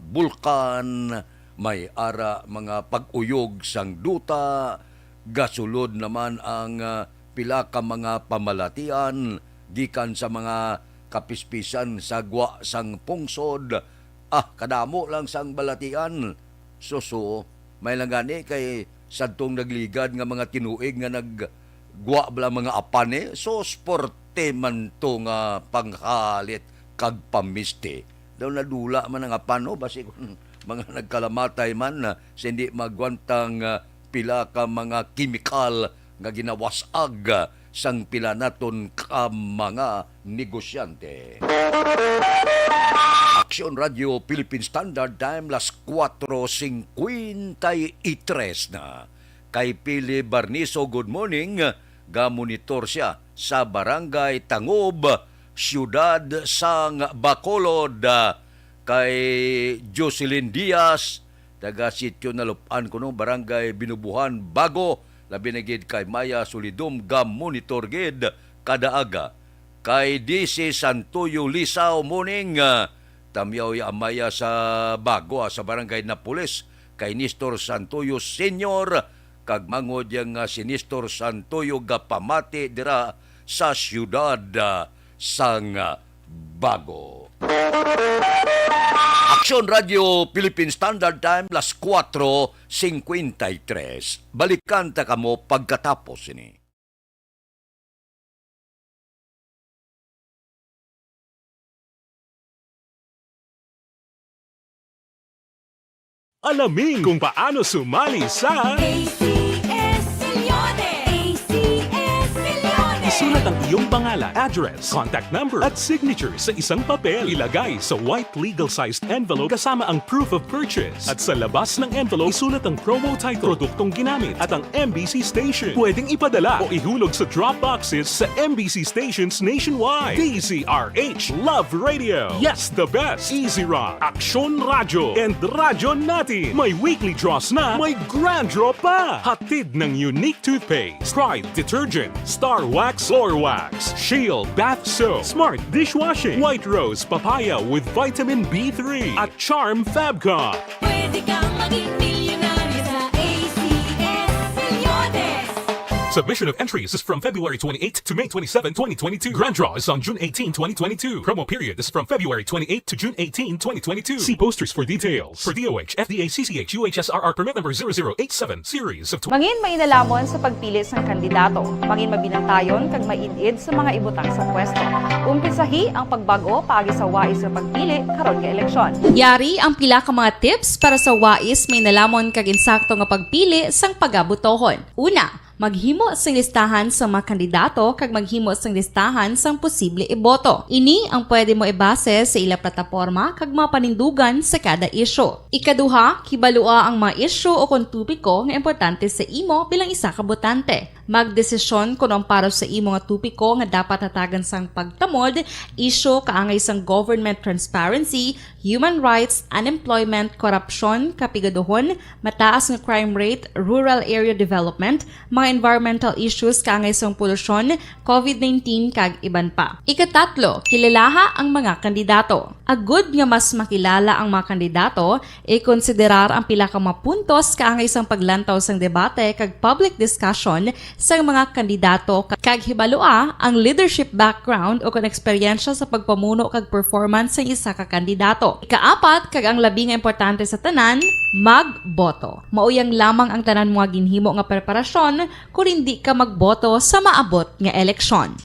bulkan, may ara mga pag-uyog sang duta, gasulod naman ang, ah, pila ka mga pamalatian gikan sa mga kapispisan sa gwa sang pungsod. Ah, kadamo lang sang balatian. Suso, may lang gani kay sadtong nagligad nga mga tinuig nga naggwa bala mga apan, eh. Sus, porte man to nga panghalit kag pamisti. Daw nadula man ang apan, no? Basi kung mga nagkalamatay man, ah, sa hindi magwantang, ah, pila ka mga kemikal nga ginawas-ag sang pila naton ka mga negosyante. Aksyon Radio Philippine Standard Time, las kuwatro singkwenta y tres na. Kay Pili Barniso, good morning. Gamonitor siya sa Barangay Tangob, Siyudad sang Bacolod. Kay Jocelyn Diaz, taga Sitio Nalup-an kuno, Barangay Binubuhan, Bago, labi na gid kay Maya Solidum, ga-monitor gid kada aga. Kay D C Santoyo Lisaw, morning, ah, tamyaw ya Maya sa Bago, ah, sa Barangay Napoles, kay Nestor Santoyo Senior, kag mangod ya nga si Nestor Santoyo gapamati dira sa siyudad, ah, sang, ah, Bago. Aksyon Radio Philippine Standard Time, las kuwatro singkwenta y tres. Balikan ta kamo pagkatapos sini. Alamin kung paano sumali sa A C S Milyones! A C S Milyones! Isulat ang iyong pangalan, address, contact number, at signature sa isang papel. Ilagay sa white legal-sized envelope kasama ang proof of purchase. At sa labas ng envelope, isulat ang promo title, produktong ginamit, at ang M B C station. Pwedeng ipadala o ihulog sa drop boxes sa M B C stations nationwide. D Z R H Love Radio. Yes, the best. Easy Rock, Aksyon Radyo, and Radyo Natin. May weekly draws na, may grand draw pa. Hatid ng Unique Toothpaste, Pride Detergent, Star Wax, Floor Wax, Shield Bath Soap, Smart Dishwashing, White Rose Papaya with Vitamin B three, at Charm Fabcon. Pwede kang maging milyonaryo sa A C S Milyones. Submission of entries is from February twenty-eighth to May twenty-seven, twenty twenty-two. Grand draw is on June eighteen, twenty twenty-two. Promo period is from February twenty-eighth to June eighteen, twenty twenty-two. See posters for details. For D O H, F D A, C C H, U H S R R permit number zero zero eight seven, series of tw- Mangin mainalamon sa pagpili sang kandidato. Mangin mabinantayon kag maid-id sa mga ibutang sa pwesto. Umpisahi ang pagbag-o paagi sa wais nga pagpili karon nga eleksyon. Yari ang pila ka mga tips para sa wais mainalamon kag insakto nga pagpili sang pagabotohon. Una, maghimo sing listahan sa mga kandidato kag maghimo sing listahan sang posible iboto. Ini ang pwede mo ibase sa ila plataporma kag mga panindugan sa kada isyu. Ikaduha, kibalua ang mga isyu o kon topiko nga importante sa imo bilang isa ka botante. Magdesisyon kon ang para sa imo nga topiko nga dapat hatagan sang pagtamod, isyu kaangay sang government transparency, human rights, unemployment, korupsyon, kapigaduhon, mataas nga crime rate, rural area development, mga environmental issues kaangay sang polusyon, covid nineteen, kag iban pa. Ikatatlo, kilalaha ang mga kandidato. Agud nga mas makilala ang mga kandidato, ikonsiderar ang pila ka mga puntos kaangay sang paglantaw sang debate kag public discussion sang mga kandidato ka-, kag hibalua ang leadership background o kon eksperyensya sa pagpamuno kag performance sang isa ka kandidato. Ikaapat, kag ang labi nga importante sa tanan, magboto. Mauyang lamang ang tanan mo nga ginhimo nga preparasyon kon indi ka magboto sa maabot nga eleksyon.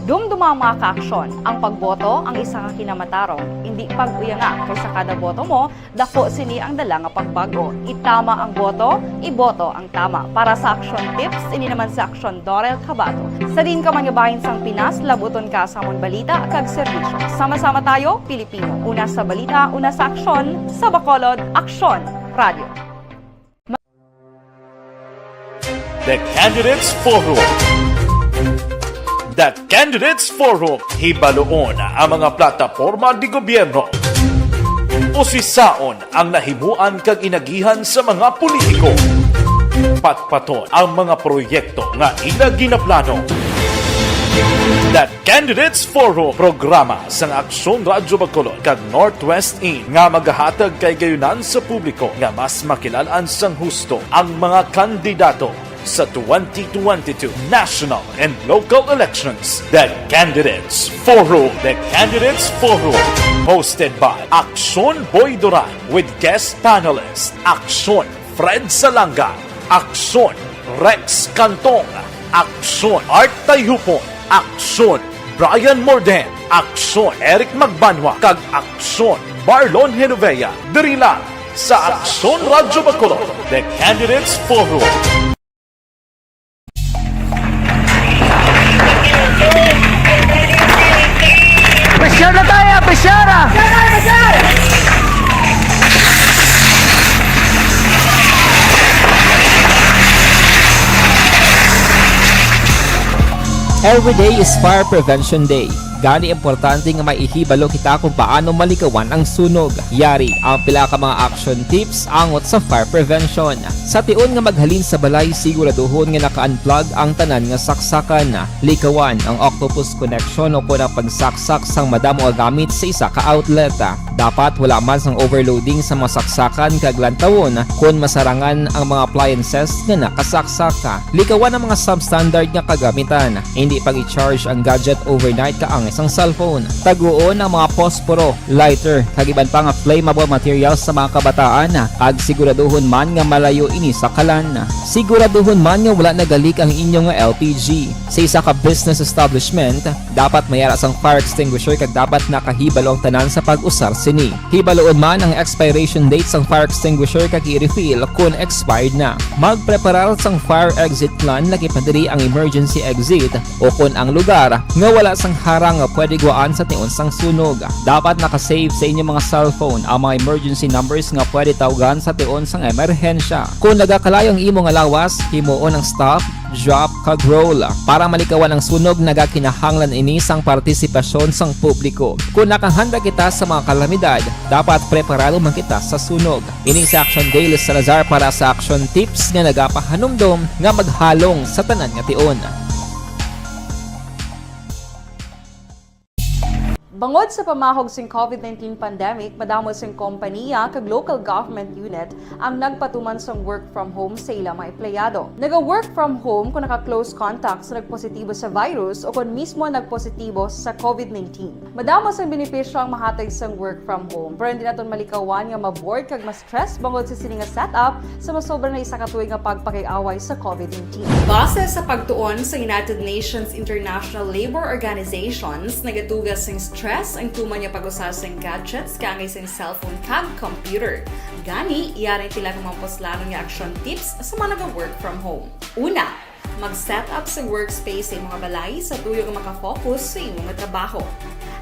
Dumduma, mga kaaksyon, ang pagboto ang isa ka kinamatarong. Indi pag-uyanga, kay sa kada boto mo, dako sini ang dala nga pagbag-o. Itama ang boto, iboto ang tama. Para sa Aksyon Tips, ini naman si Aksyon Dorel Cabato. Sa diin ka man nga bahin sang Pinas, labuton ka sa amon balita kag serbisyo. Sama-sama tayo, Pilipino. Una sa balita, una sa aksyon, sa Bacolod, Aksyon Radio. The Candidates Forum. The Candidates Forum. Hibaluon ang mga plataporma de gobyerno. Usisaon ang nahimuan kag inagihan sa mga politiko. Patpaton ang mga proyekto nga ila ginaplano. The Candidates Forum, programa sang Aksyon Radyo Bacolod kag Northwest In nga magahatag kaigayonan sa publiko nga mas makilal-an sang husto ang mga kandidato sa twenty twenty-two national and local elections. The Candidates Forum. The Candidates Forum, hosted by Aksyon Boy Duran with guest panelist Aksyon Fred Salanga, Aksyon Rex Cantong, Aksyon Art Tayhupon, Aksyon Brian Morden, Aksyon Eric Magbanwa, kag Aksyon Marlon Genovea, diri lang sa Aksyon Radyo Bacolod, The Candidates Forum. Presyar na tayo, presyar na! Every day is Fire Prevention Day. Gani, importante nga may ihibalo kita kung paano malikawan ang sunog. Yari ang pila ka mga action tips angot sa fire prevention. Sa tion nga maghalin sa balay, siguraduhon nga naka-unplug ang tanan nga saksakan. Likawan ang octopus connection o kon ang pagsaksak sang madamo nga gamit sa isa ka outlet. Dapat wala man sang overloading sa mga saksakan kag lantawon kon masarangan ang mga appliances nga nakasaksak. Likawan ang mga substandard nga kagamitan. Indi pag-i-charge ang gadget overnight kaangay sang cellphone. Taguon ang mga posporo, lighter, kag iban pa nga flammable materials sa mga kabataan, kag siguraduhon man nga malayo ini sa kalan. Siguraduhon man nga wala nagalik ang inyo nga L P G. Sa isa ka business establishment, dapat may ara sang fire extinguisher kag dapat nakahibalo ang tanan sa pag-usar sini. Hibaluon man ang expiration date sang fire extinguisher kag i-refill kon expired na. Magpreparar sang fire exit plan, lakip na diri ang emergency exit o kon ang lugar nga wala sang harang nga pwede guwaan sa tion sang sunog. Dapat naka-save sa inyo mga cellphone ang mga emergency numbers nga pwede tawgan sa tion sang emerhensya. Kon nagakalayo ang imo nga lawas, himuon ang stop, drop, kag roll. Para malikawan ang sunog, nagakinahanglan ini sang partisipasyon sang publiko. Kon nakahanda kita sa mga kalamidad, dapat preparado man kita sa sunog. Ini si Action Dale Salazar para sa Action Tips nga nagapahanumdom nga maghalong sa tanan nga tion. Bangod sa pamahog sing COVID nineteen pandemic, madamo sing kompaniya kag local government unit ang nagpatuman sang work from home sa ila mga empleyado. Naga-work from home kung naka-close contact sa nagpositibo sa virus o kon mismo nagpositibo sa COVID nineteen. Madamo sang benepisyo ang mahatag sang work from home, pero hindi naton malikawan nga ma-bored kag ma-stress bangod sa sini nga setup sa masobra na isa ka tuig nga pagpakig-away sa COVID nineteen. Base sa pagtuon sa United Nations International Labour Organizations, nagatuga sing stress ang tuman nga pag-usa sing gadgets kaangay sing cellphone kag computer. Gani, yari sila kung mga puslanon nga action tips sa mga naga-work from home. Una, mag-set up sa workspace sa imong balay sa tuyo nga makafocus sa imong trabaho.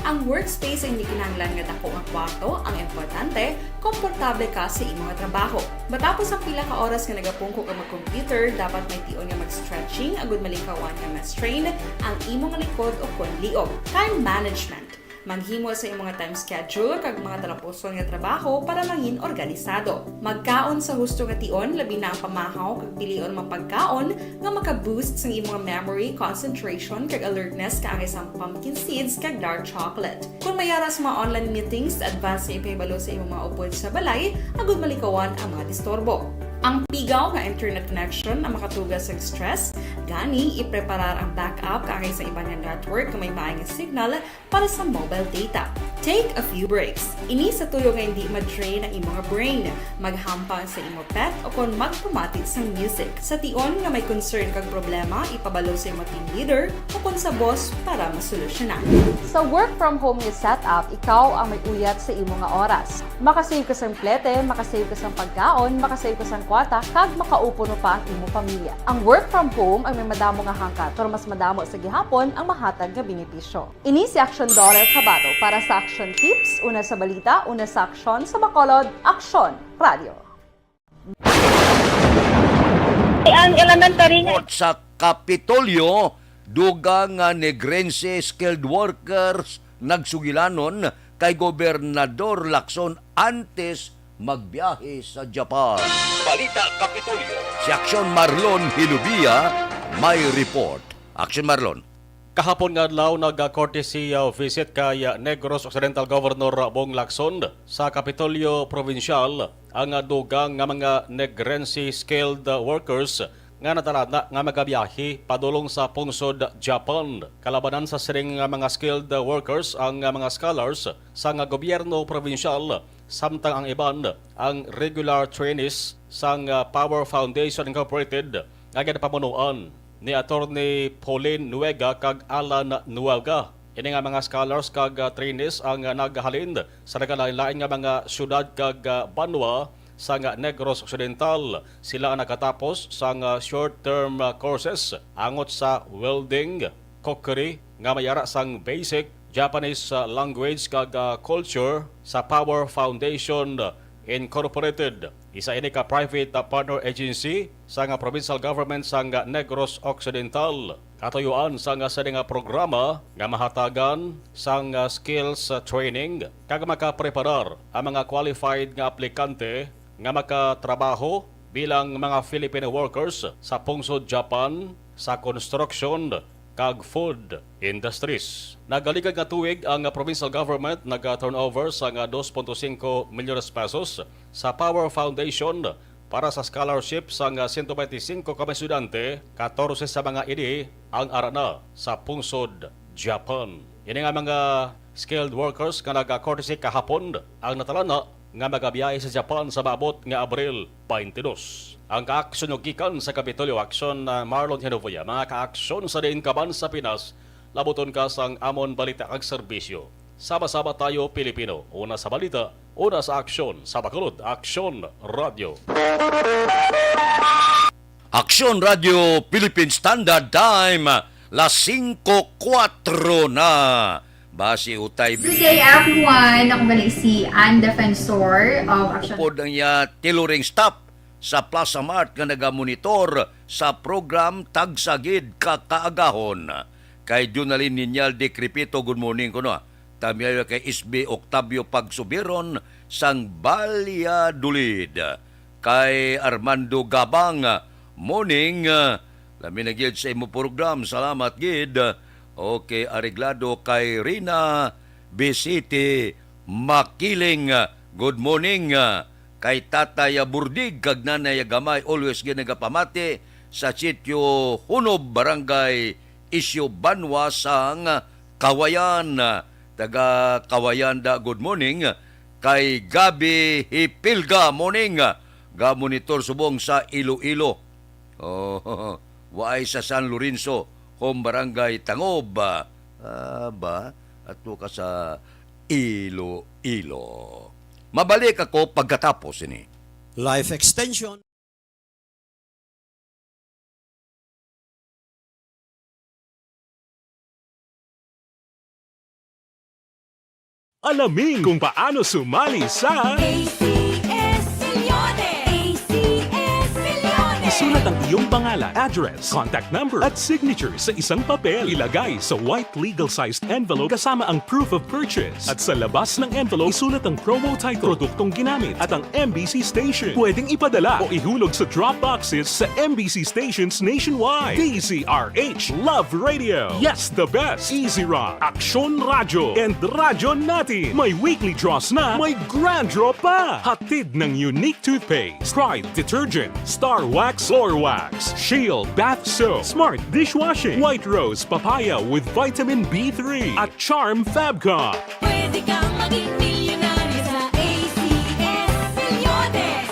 Ang workspace ay hindi kinahanglan nga dako nga kwarto, ang importante, komportable ka sa imong trabaho. Matapos ang pila ka oras nga nagapungko ka mag-computer, dapat may tion nga mag-stretching agud malikawan nga ma-strain ang imong likod o kon liog. Time management. Maghimo sa imong time schedule kag mga talapuson nga trabaho para mangin organisado. Magkaon sa husto nga tion, labi na ang pamahaw kag pilion mga pagkaon nga maka-boost sang imong memory, concentration, kag alertness kaangay sang pumpkin seeds kag dark chocolate. Kung may ara sa mga online meetings, advance nga ipahibalo sa imong mga upod sa balay agud malikawan ang mga disturbo. Ang pigaw nga internet connection ang makatuga sa stress, gani ipreparar ang backup kaangay sa iban nga network nga may maay nga signal para sa mobile data. Take a few breaks. Ini sa tuyo nga hindi ma-drain ang imo nga brain. Maghampang sa imo pet o kon magpamati sang music. Sa tion nga may concern kag problema, ipabalo sa imo team leader o kon sa boss para masolusyonan. Sa work from home nga setup, ikaw ang may uyat sa imo nga oras. Makasave ka sang plete, makasave ka sang pagkaon, makasave ka sang kwarta, kag makaupod pa ang imo pamilya. Ang work from home ang may madamo nga hangkat, pero mas madamo sa gihapon ang mahatag nga benepisyo. Ini si Action Daughter Kabato para sa Action Tips, una sa balita, una sa aksyon, sa Bacolod, Aksyon Radio. Ang elementary nga Report sa Kapitolyo, dugang nga Negrense skilled workers nagsugilanon kay Gobernador Lacson antes magbiyahe sa Japan. Balita Kapitolyo. Si Aksyon Marlon Hilubia may report. Aksyon Marlon. Kahapon nga adlaw, nag-courtesy, uh, visit kay, uh, Negros Occidental Governor Bong Lacson sa Kapitolyo Provincial ang, uh, dugang nga mga Negrense skilled, uh, workers nga nadala na nga magabiyahe padulong sa pungsod Japan. Kalabanan sa siring nga mga skilled, uh, workers ang, uh, mga scholars sang gobyerno provincial, samtang ang iban ang regular trainees sang, uh, Power Foundation Incorporated nga ginapamunuan ni Attorney Pauline Nuega kag Alan Nuega. Ini nga mga scholars kag, ah, trainees ang, ah, naghalin sa nagalain-lain nga mga syudad kag, ah, banwa sang, ah, Negros Occidental. Sila ang nakatapos sang, ah, short-term, ah, courses angot sa welding, cookery, nga may ara sang basic Japanese, ah, language kag, ah, culture sa Power Foundation Incorporated. Isa ini ka private, ah, partner agency sang, ah, provincial government sang, ah, Negros Occidental. Katuyuan sang, ah, sini nga programa nga mahatagan sang, ah, skills, ah, training kag makapreparar ang mga qualified nga aplikante nga makatrabaho bilang mga Filipino workers sa pungsod Japan sa construction kag food industries. Nagaligad nga tuig ang provincial government naga-turnover sang dos punto singko milyones pesos sa Power Foundation para sa scholarship sang sento bente singko ka mga estudyante, katorse sa mga ini ang ara na sa pungsod Japan. Ini nga mga skilled workers nga naga-courtesy kahapon ang natala na nga magabiyahe sa Japan sa maabot nga Abril twenty-two. Ang kaaksyon nyo gikan sa Kapitolyo Aksyon, ah, Marlon Genovia, mga kaaksyon sa diin ka man sa Pinas, labuton ka sang amon balita kag serbisyo. Sama-sama tayo, Pilipino. Una sa balita, una sa aksyon, sa Bacolod, Aksyon Radio. Aksyon Radio Philippine Standard Time, las singko kuwatro na. Basi utay. Good day, everyone. Ako bali si Ann Defensor of Action. Upod ang iya tailoring staff sa Plaza Mart nga nagamonitor sa program Tagsagid Ka Kaagahon. Kay Junalyn Niñal Decrepito, good morning kuno. Tamyayo kay S B Octavio Pagsubiron sang Valladolid. Kay Armando Gabang, morning. Lami na gyud sa imo program. Salamat gid. Okay, areglado kay Rina Bisiti Makiling, good morning, ah, kay Tatay Burdig kag Nanay Gamay, always ginagapamati sa Sitio Hunob, Barangay Isyo Banwa sang Kawayan. Taga Kawayan da, good morning. Kay Gabi Hipilga, morning. Ga-monitor subong sa Iloilo. Oh, waay sa San Lorenzo, home Barangay Tangob. Ah, ba? Ato ka sa Iloilo. Mabalik ako pagkatapos ini. Life extension. Alamin kung paano sumali sa A C S Millones. A C S Millones. Isulat ang iyong pangalan, address, contact number, at signature sa isang papel. Ilagay sa white legal-sized envelope kasama ang proof of purchase. At sa labas ng envelope, isulat ang promo title, produktong ginamit, at ang M B C station. Pwedeng ipadala o ihulog sa drop boxes sa M B C stations nationwide. D Z R H, Love Radio. Yes, the best. Easy Rock, Aksyon Radyo, and Radyo Natin. May weekly draws na, may grand draw pa. Hatid ng Unique Toothpaste, Pride Detergent, Star Wax Floor Wax, Shield Bath Soap, Smart Dishwashing, White Rose Papaya with Vitamin B three, at Charm Fabcon. Pwede kang maging milyonaryo sa A C S Millones.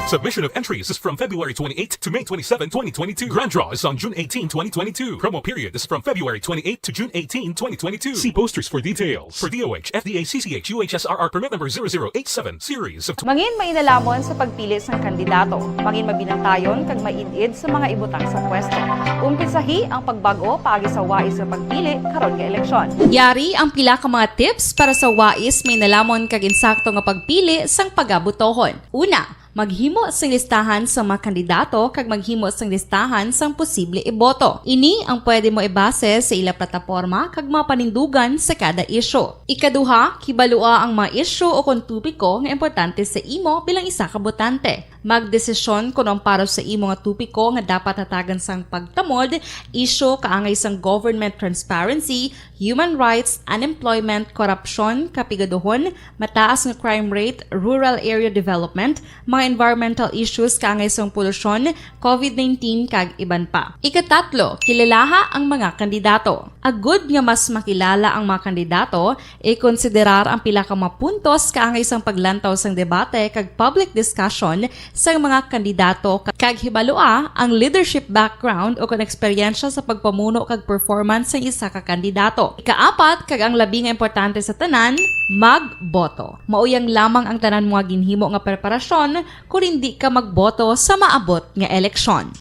Submission of entries is from February twenty-eight to May twenty-seven, twenty twenty-two. Grand draw is on June eighteen, twenty twenty-two. Promo period is from February twenty-eight to June eighteen, twenty twenty-two. See posters for details. For D O H, F D A, C C H, U H S R R permit number zero zero eight seven, series of Mangin mainalomon sa pagpili sang kandidato. Mangin mabinantayon kag maid-id sa mga ibutang sa pwesto. Umpisahi ang pagbag-o paagi sa wais nga pagpili karon nga eleksyon. Yari ang pila ka mga tips para sa wais, mainalomon kag insakto nga pagpili sang pagabotohon. Una, maghimo sing listahan sa mga kandidato kag maghimo sing listahan sang posible iboto. Ini ang pwede mo ibase sa ila plataporma kag mga panindugan sa kada isyu. Ikaduha, hibalua ang mga isyu o kon topiko nga importante sa imo bilang isa ka botante. Magdesisyon kon ang para sa imo nga topiko nga dapat hatagan sang pagtamod, isyu kaangay sang government transparency, human rights, unemployment, korupsyon, kapigaduhon, mataas nga crime rate, rural area development, mga environmental issues kaangay sang polusyon, covid nineteen, kag iban pa. Ikatatlo, kilalaha ang mga kandidato. Agud nga mas makilala ang mga kandidato, ikonsiderar ang pila ka mga puntos kaangay sang paglantaw sang debate kag public discussion sang mga kandidato, kag hibalua ang leadership background o kon eksperyensya sa pagpamuno kag performance sang isa ka kandidato. Ikaapat, kag ang labi nga importante sa tanan, magboto. Mauyang lamang ang tanan mo nga ginhimo nga preparasyon kon indi ka magboto sa maabot nga eleksyon.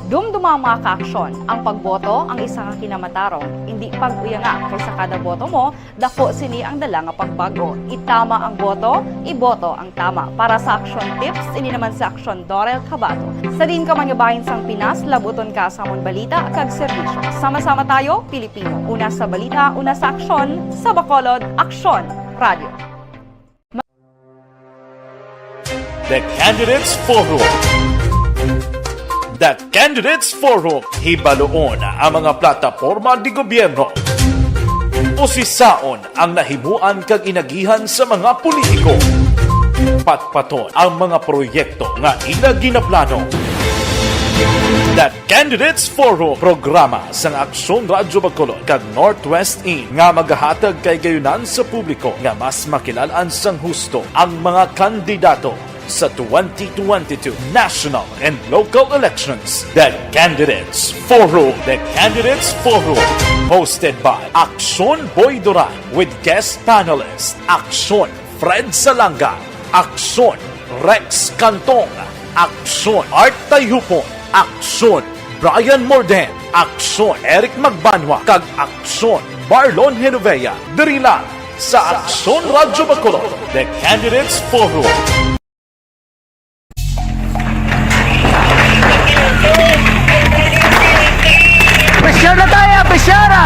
Dumduma ang mga kaaksyon. Ang pagboto ang isa ka kinamatarong. Indi pag-uyanga, kay sa kada boto mo, dako sini ang dala nga pagbag-o. Itama ang boto, iboto ang tama. Para sa Aksyon Tips, ini naman si Aksyon Dorel Cabato. Sa diin ka man nga bahin sang Pinas, labuton ka sa amon balita kag serbisyo. Sama-sama tayo, Pilipino. Una sa balita, una sa aksyon, sa Bacolod, Aksyon Radio. The Candidates Forum. The Candidates Forum, hibaluon ang mga plataporma de gobyerno. Usisaon ang nahimuan kag inagihan sa mga politiko. Patpaton ang mga proyekto nga ila ginaplano. The Candidates Forum, programa sang Aksyon Radyo Bacolod kag Northwest In nga magahatag kaayuhan sa publiko nga mas makilal-an sang husto ang mga kandidato sa twenty twenty-two national and local elections. The Candidates Forum. The Candidates Forum, hosted by Aksyon Boy Duran with guest panelist Aksyon Fred Salanga, Aksyon Rex Cantong, Aksyon Art Tayhupon, Aksyon Brian Morden, Aksyon Eric Magbanwa, kag Aksyon Marlon Genovea, diri lang sa Aksyon Radyo Bacolod, The Candidates Forum. Pressure na tayo! Pressure!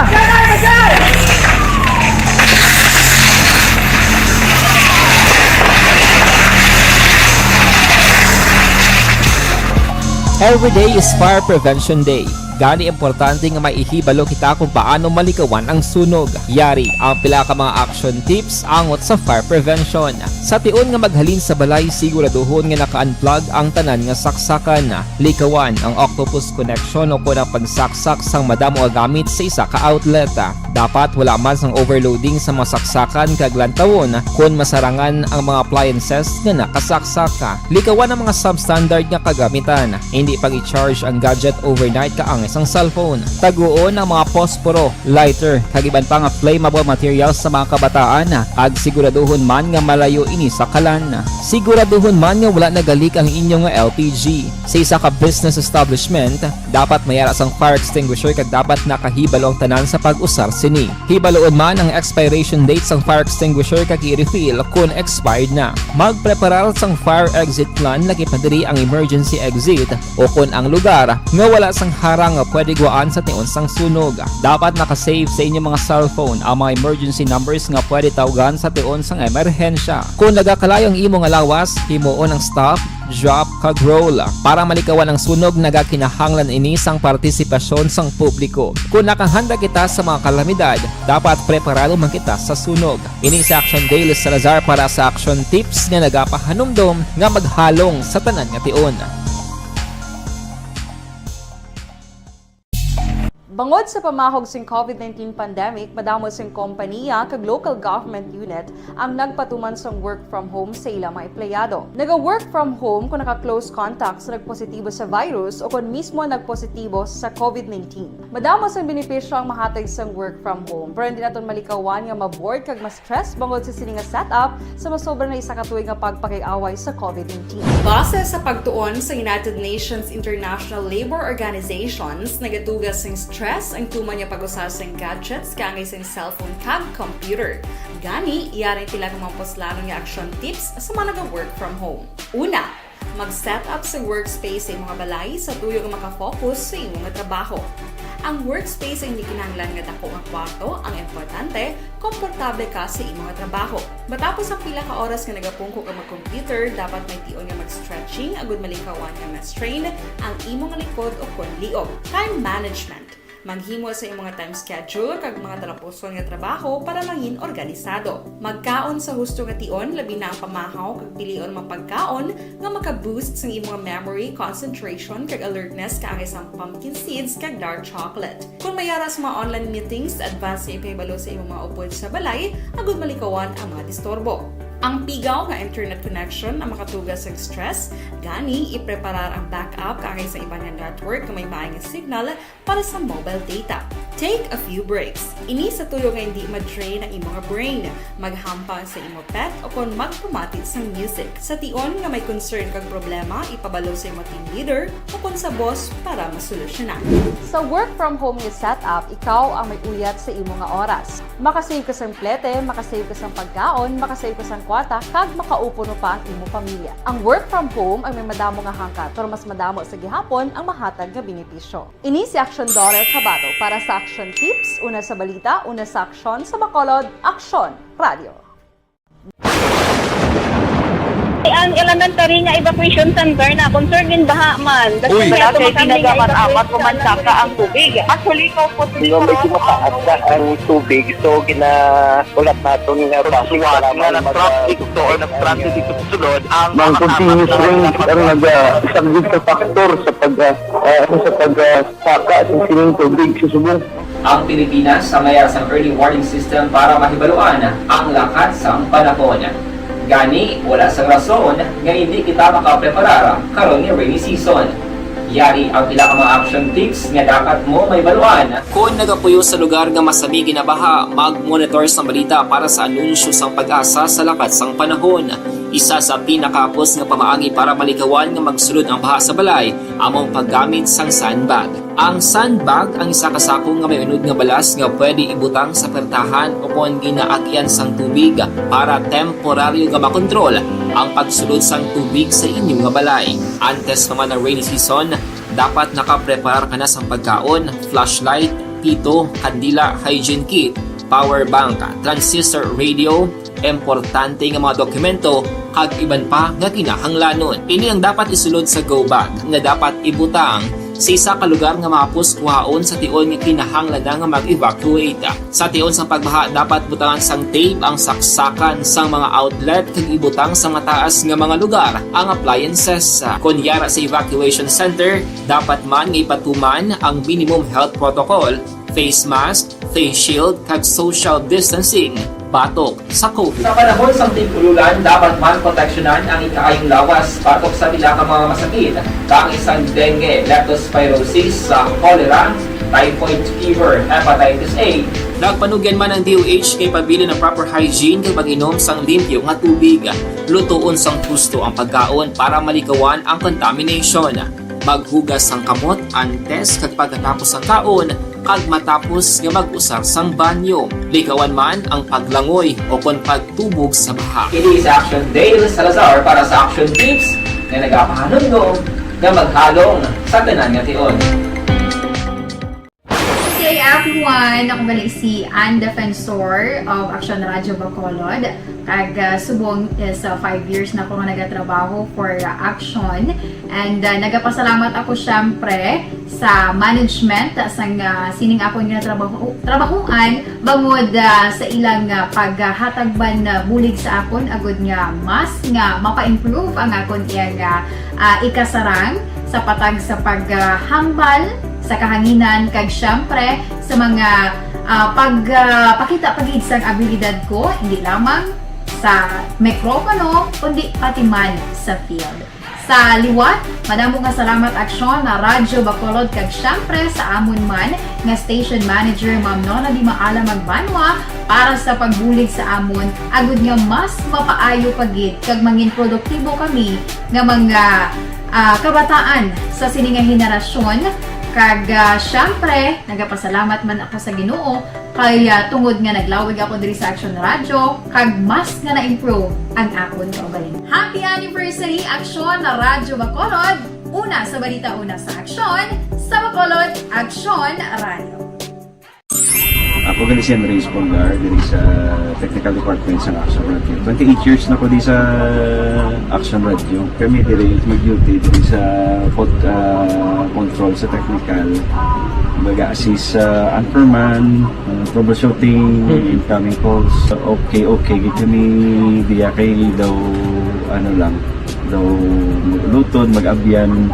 Every day is Fire Prevention Day. Gani, importante nga may ihibalo kita kung paano malikawan ang sunog. Yari ang pila ka mga action tips angot sa fire prevention. Sa tion nga maghalin sa balay, siguraduhon nga naka-unplug ang tanan nga saksakan. Likawan ang octopus connection o kon ang pagsaksak sang madamo nga gamit sa isa ka outlet. Dapat wala man sang overloading sa mga saksakan kag lantawon kon masarangan ang mga appliances nga nakasaksak. Likawan ang mga substandard nga kagamitan. Hindi pag-i-charge ang gadget overnight kaangay sang cellphone. Taguon ang mga posporo, lighter, kag iban pa nga flammable materials sa mga kabataan, kag siguraduhon man nga malayo ini sa kalan. Siguraduhon man nga wala nagalik ang inyo nga L P G. Sa isa ka business establishment, dapat may ara sang fire extinguisher kag dapat nakahibalo ang tanan sa pag-usar sini. Hibaluon man ang expiration date sang fire extinguisher kag i-refill kon expired na. Magpreparar sang fire exit plan, lakip na diri ang emergency exit o kon ang lugar nga wala sang harang nga pwede guwaan sa tion sang sunog. Dapat naka-save sa inyo mga cellphone ang mga emergency numbers nga pwede tawgan sa tion sang emerhensya. Kon nagakalayo ang imo nga lawas, himuon ang stop, drop, kag roll. Para malikawan ang sunog, nagakinahanglan ini sang partisipasyon sang publiko. Kon nakahanda kita sa mga kalamidad, dapat preparado man kita sa sunog. Ini si Action Dale Salazar para sa Action Tips nga nagapahanumdom nga maghalong sa tanan nga tion. Bangod sa pamahog sing covid nineteen pandemic, madamo sing kompaniya kag local government unit ang nagpatuman sang work from home sa ila mga empleyado. Naga-work from home kon naka-close contact sa nagpositibo sa virus o kon mismo nagpositibo sa covid nineteen. Madamo sang benepisyo ang mahatag sang work from home, pero hindi naton malikawan nga ma-bored kag ma-stress bangod sa sini nga setup sa masobra na isa ka tuig nga pagpakig-away sa covid nineteen. Base sa pagtuon sa United Nations International Labour Organizations, nagatuga sing stress ang tuman nga pag-usa sing gadgets kaangay sing cellphone kag computer. Gani, yari pila ka mga puslanon nga action tips sa mga naga-work from home. Una, mag-set up sa workspace sa imong balay sa tuyo nga maka-focus sa imo nga trabaho. Ang workspace ay hindi kinahanglan nga dako nga kwarto, ang importante, komportable ka sa imo nga trabaho. Matapos ang pila ka oras nga nagapungko ka mag-computer, dapat may tion nga mag-stretching agud malikawan nga ma-strain ang imo nga likod o kon liog. Time management. Maghimo sa imo nga time schedule kag mga talapuson nga trabaho para mangin organisado. Magkaon sa husto nga tion, labi na ang pamahaw, kag pilion ang mga pagkaon nga maka-boost sang imo nga memory, concentration, kag alertness kaangay sang pumpkin seeds kag dark chocolate. Kon may ara sa mga online meetings, advance nga ipahibalo sa imo mga upod sa balay agud malikawan ang mga disturbo. Ang pigaw nga internet connection ang makatuga sa stress, gani ipreparar ang backup kaangay sa iban nga network nga may maay nga signal para sa mobile data. Take a few breaks. Ini sa tuyo nga hindi ma-drain ang imo nga brain. Maghampang sa imo pet o kon magpamati sang music. Sa tion nga may concern kag problema, ipabalo sa imo team leader o kon sa boss para masolusyonan. Sa work from home nga setup, ikaw ang may uyat sa imo nga oras. Makasave ka sang plete, makasave ka sang pagkaon, makasave ka sang kwarta, kag makaupo no pa ang imo pamilya. Ang work from home ay may madamo nga hangkat, pero mas madamo sa gihapon ang mahatag nga benepisyo. Ini si Action Daughter Kabato para sa Action Tips, una sa balita, una sa aksyon, sa Bacolod, Aksyon Radio. Ang elementary nga evacuation center na concern din baha man. Uy, wala kay kinagamat-amat, umansaka ang tubig. Actually, ko po, medyo mataas na ang tubig, so ginaulat naton nga bus nga nag-traffic to or nag-transit dito sa sulod ang mga continuous rains ang nag-, ah, isang big factor sa pag, ah, ah, sa pag, ah, saka sa sining tubig sa subong. Ang Pilipinas ang may sang early warning system para mahibaluan ang lakat sang panahon. Gani, wala sang rason nga hindi kita makapreparar karon nga rainy season. Yari ang pila ka mga action tips nga dapat mo mahibaluan. Kon nagapuyo sa lugar nga masami ginabaha, mag-monitor sa balita para sa anunsyo sang PAGASA sa lakat sang panahon. Isa sa pinakahapos nga pamaagi para malikawan nga magsulod ang baha sa balay amo ang paggamit sang sandbag. Ang sandbag ang isa ka sako nga may unod nga balas nga pwede ibutang sa pertahan o kon ginaagian sang tubig para temporaryo nga makontrol ang pagsulod sang tubig sa inyo nga balay. Antes pa man ang rainy season, dapat nakapreparar ka na sang pagkaon, flashlight, pito, kandila, hygiene kit, power bank, transistor radio, importante nga mga dokumento, kag iban pa nga kinahanglanon. Ini ang dapat isulod sa go bag nga dapat ibutang Sa isa ka lugar nga mahapos kuhaon sa tion nga kinahanglan na nga mag-evacuate. Sa tion sang pagbaha, dapat butangan sang tape ang saksakan sang mga outlet kag ibutang sa mataas nga mga lugar ang appliances. Kon yara sa evacuation center, dapat man nga ipatuman ang minimum health protocol, face mask, face shield, kag social distancing batok sa COVID. Sa panahon sang tig-ululan, dapat man proteksyonan ang ikaayong lawas batok sa pila ka mga masakit, kaangay sang dengue, leptospirosis, sa cholera, typhoid fever, hepatitis A. Nagpanugyan man ang D O H kay pabilin ang proper hygiene kag pag-inom sang limpyo nga tubig. Lutoon sang husto ang pagkaon para malikawan ang contamination. Maghugas sang kamot antes kag pagkatapos sang kaon, kag matapos nga mag-usar sang banyo. Likawan man ang paglangoy o kon pagtubog sa baha. Ini si Action Dale Salazar para sa Action Tips nga nagapahanumdom nga maghalong sa tanan nga tion. Good day, everyone. Ako gali si Ann Defensor of Action Radio Bacolod. Kag, ah, subong is, ah, five years na ko nga nagatrabaho for, ah, Action. And, ah, nagapasalamat ako, syempre, sa management, ah, sang, ah, sining akon nga trabaho, trabahuan, bangod, ah, sa ilang, ah, paghatag man, ah, bulig sa akon, agud nga mas nga mapa-improve ang akon iyang, ah, ah, ikasarang sa patag sa paghambal sa kahanginan, kag, syempre, sa mga, ah, pag, ah, pakita pa gid sang abilidad ko, hindi lamang sa mikropono, kundi pati man sa field. Sa liwat, madamo nga salamat, Aksyon, na Radyo Bacolod, kag, syempre, sa amon man nga station manager, Ma'am Nona Di Maala Magbanwa, para sa pagbulig sa amon, agud nga mas mapaayo pa gid kag mangin produktibo kami nga mga, ah, kabataan sa sini nga henerasyon. Kag, ah, syempre, nagapasalamat man ako sa Ginoo kay, ah, tungod nga naglawig ako diri sa Action Radio, kag mas nga na-improve ang akon kaugalingon. Happy anniversary, Aksyon na Radyo Bacolod! Una sa balita, una sa aksyon, sa Bacolod, Aksyon Radio. Ako gali si Henry Espolgar, diri sa Technical Department sa Action Radio. Twenty-eight years na ko di sa Action Radio. Kami diri mag-duty diri sa pod-, ah, control sa technical. Mag-assist sa anchorman, ah, troubleshooting, Mm. incoming calls. Okay, okay. Gid kami diya kay daw, ano lang, daw mag-ulutod, mag-abyan,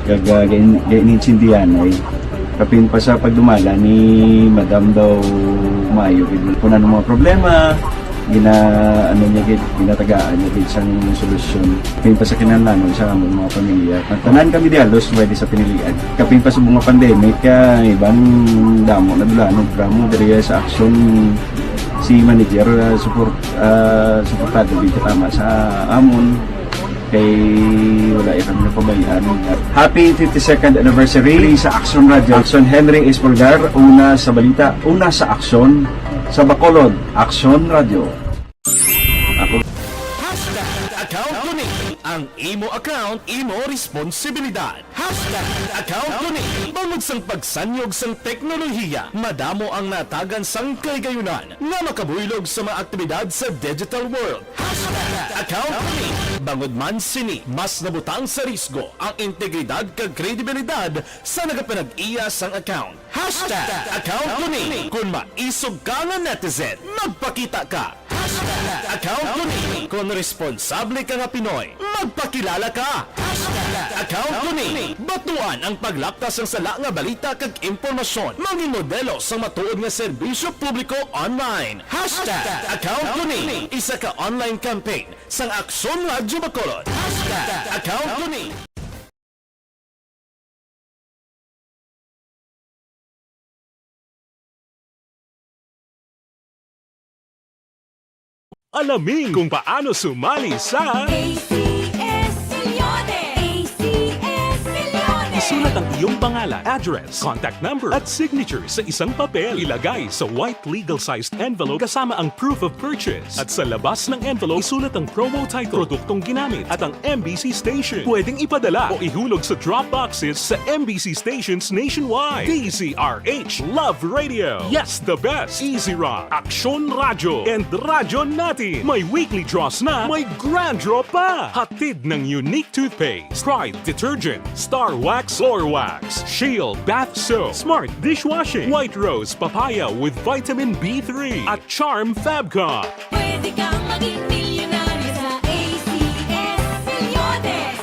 kag, ah, gain-, gain-, gainintsindihan ay. Kapin pa sa pagdumala ni Madam daw maayo gid. Kung ano mga problema, gina-, ano niya gid, ginatagaan niya gid sang solusyon. Kapin pa sa kinahanglanon sa amon mga pamilya. Tanan kami di halos pwede sa pinilian. Kapin pa sa mga pandemic, ah, iban damo na dula, no, drama diri sa aksyon si manager, ah, support, ah, suportado gid katama sa amon. Kay wala ya kami napabayaan. Happy fifty-second anniversary sa Action Radio. Action Henry Espolgar, una sa balita, una sa aksyon, sa Bacolod, Action Radio. Ako. Hashtag account ko ni. Ang imo account, imo responsibilidad. Hashtag account ko ni. Bangod sang pagsanyog sang teknolohiya, madamo ang natagan sang kahigayonan nga makabuylog sa mga aktibidad sa digital world. Hashtag account ko ni. Bangod man sini, mas nabutang sa risgo ang integridad kag kredibilidad sa nagapanag-iya sang account. Hashtag account ko ni. Kon maisog ka nga netizen, magpakita ka. Hashtag account ko ni. Kon responsable ka nga Pinoy, magpakilala ka. Hashtag account ko ni. Batuan ang paglapta sang sala nga balita kag impormasyon. Mangin modelo sang matuod nga serbisyo publiko online. Hashtag account ko ni. Isa ka online campaign sang Aksyon Radyo Bacolod. Hashtag account ko ni. Alamin kung paano sumali sa A C S Milyones! A C S Milyones! Isulat ang iyong pangalan, address, contact number, at signature sa isang papel. Ilagay sa white legal-sized envelope kasama ang proof of purchase. At sa labas ng envelope, isulat ang promo title, produktong ginamit, at ang M B C station. Pwedeng ipadala o ihulog sa drop boxes sa M B C stations nationwide. D Z R H Love Radio. Yes, the best. Easy Rock, Aksyon Radyo, and Radyo Natin. May weekly draws na, may grand draw pa. Hatid ng Unique Toothpaste, Pride Detergent, Star Wax Clorox, Shield Bath Soap, Smart Dishwashing, White Rose Papaya with Vitamin B three, at Charm Fabcon. Pwede kang maging milyonaryo sa A C S Milyones.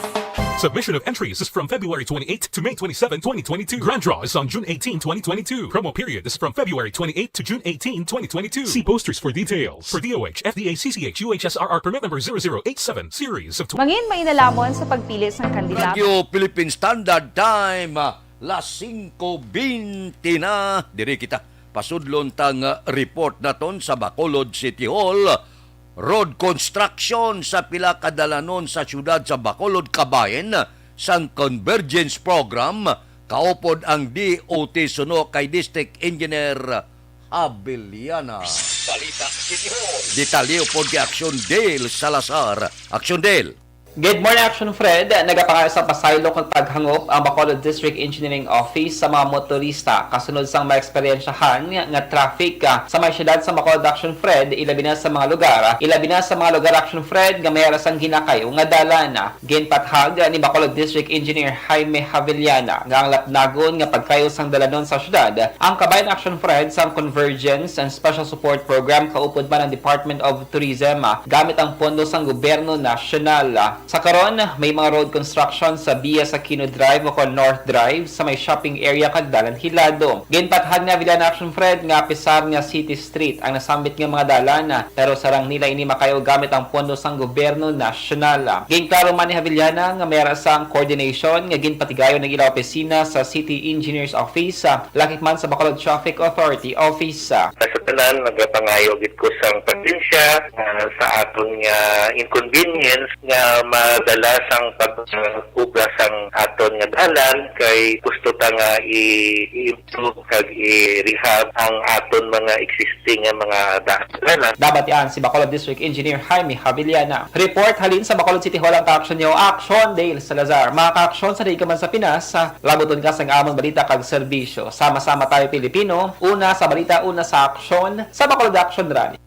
Submission of entries is from February twenty-eight to May twenty-seven, twenty twenty-two. Grand draw is on June eighteen, twenty twenty-two. Promo period is from February twenty-eight to June eighteen, twenty twenty-two. See posters for details. For D O H, F D A, C C H, U H S R R permit number zero zero eight seven, series of tw- Mangin may nalamon sa pagpili sang kandidato. Radyo Philippine Standard Time, ah, las singko bente na. Diri kita. Pasudlon ta nga report naton sa Bacolod City Hall. Road construction sa pila ka dalanon sa siyudad sa Bacolod, kabahin sang Convergence Program, kaupod ang D O T suno kay District Engineer Abeliana. Balita City Hall. Detalye upod kay Action Dale Salazar. Action Dale. Good morning, Action Fred. Nagapangayo sa pasaylo kag paghangop ang Bacolod District Engineering Office sa mga motorista kasunod sang maeksperiensyahan nga, nga traffic, ah, sa may siyudad sa Bacolod, Action Fred, ilabi na sa mga lugar, ah, ilabi na sa mga lugar, Action Fred, nga may ara sang ginakayo nga dalan. Ginpathag ni Bacolod District Engineer Jaime Javellana nga ang lapnagon nga pagkayo sang dalanon sa siyudad ang kabahin, Action Fred, sang Convergence and Special Support Program kaupod man ang Department of Tourism, ah, gamit ang pondo sang gobyerno nasyonal. Sa karon, may mga road construction sa Bias Aquino Drive o kon North Drive, sa may shopping area kag Dalan Hilado. Ginpathag ni Avellana, Action Fred, nga apisar nga city street ang nasambit nga mga dalan, pero sarang nila ini makayo gamit ang pondo sang gobyerno nasyonal. Ginklaro man ni Avellana nga may ara sang coordination nga ginpatigayon ang ila opisina sa City Engineer's Office, lakip man sa Bacolod Traffic Authority Office. Sa tanan, nagapangayo gid ko sang pasensya, ah, sa aton nga inconvenience nga madala sang pag-, ah, obra sang aton nga dalan, kay gusto ta nga i-, i-improve kag i-rehab ang aton mga existing nga mga da-, dalan. Nabatian si Bacolod District Engineer Jaime Javellana. Report halin sa Bacolod City Hall ang ka-aksyon niyo, Action Dale Salazar. Mga ka-aksyon, sa diin ka man sa Pinas, ah, labuton ka sang amon balita kag serbisyo. Sama-sama tayo, Pilipino. Una sa balita, una sa aksyon, sa Bacolod Action Rally.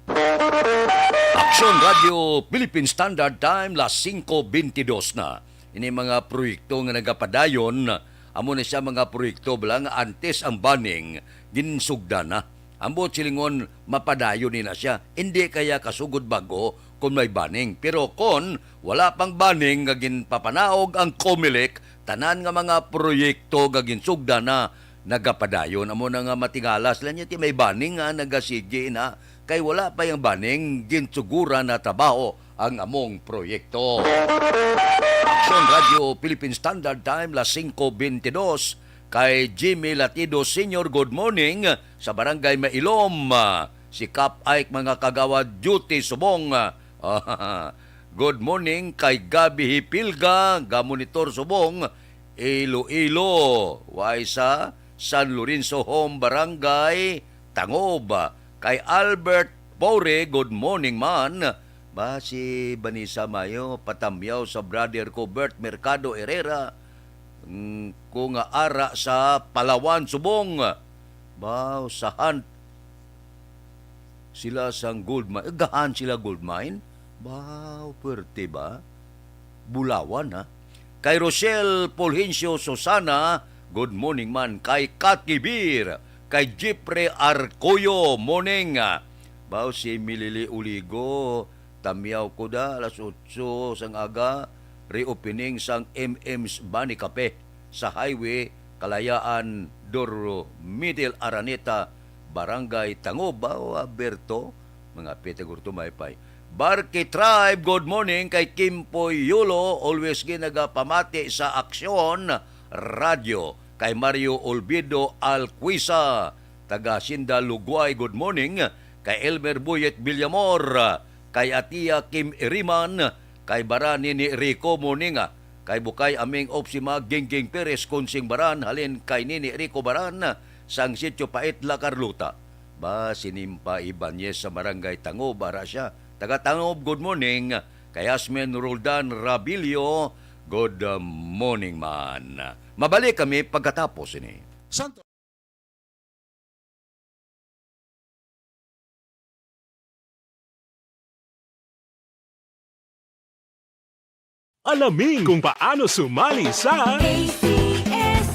Aksyon Radyo Philippine Standard Time, las singko bente dos na. Ini mga proyekto nga nagapadayon, amo na siya mga proyekto bala nga antes ang banning ginsugdan na. Ang buot silingon, mapadayon ni na siya. Hindi kaya kasugod bag-o kung may banning. Pero kung wala pang banning nga ginpapanaog ang Comelec, tanan nga mga proyekto nga ginsugdan na nagapadayon. Amo na nga matingala sila niya ti may banning nga nagasigi na. Kay wala pa yang banning, ginsuguran na trabaho ang among proyekto. Aksyon Radyo Philippine Standard Time, las singko bente dos. Kay Jimmy Latido Senior, good morning, sa Barangay Mailom. Si Kap Ike, mga kagawad, duty subong. Good morning kay Gabi Hipilga, ga-monitor subong, Iloilo. Way sa San Lorenzo Home, Barangay Tangob. Kay Albert Pore, good morning man. Ba, si Vanessa Mayo, patamyaw sa brother ko, Bert Mercado Herrera, mm, ko nga ara sa Palawan subong. Ba, sa hunt sila sang gold mine. Gahan sila gold mine? Ba, pwerte ba? Bulawan, ha? Kay Rochelle Fulgencio Susana, good morning man. Kay Kat Kibir, kay Jeffrey Arcoyo, morning. Baw si Milili Uligo, tamyaw ko da, alas otso sang aga, reopening sang M M's Bani Cafe sa highway, Kalayaan, Doro, Middle Araneta, Barangay Tangob, baw, Berto, mga pete gurto may pay. Barke Tribe, good morning. Kay Kimpoy Yulo, always ginagapamati sa Aksyon Radyo. Kay Mario Olvido Alcuisa, taga Hacienda Luguay, good morning. Kay Elmer Buyet Villamor, kay Atia Kim Iriman, kay Bara Nini Rico, morning, ah. Kay Bukay Aming Opsima, Gingging Perez, Kunsing Baran, halin kay Nini Rico Baran, sang Sitio Pait, La Carlota. Ba, si Nimpa Ibanez sa Barangay Tangob, ara siya. Taga Tangob, good morning. Kay Asmin Roldan Rabilio, good, uh, morning man. Mabalik kami pagkatapos ini. Santo. Alamin kung paano sumali sa A C S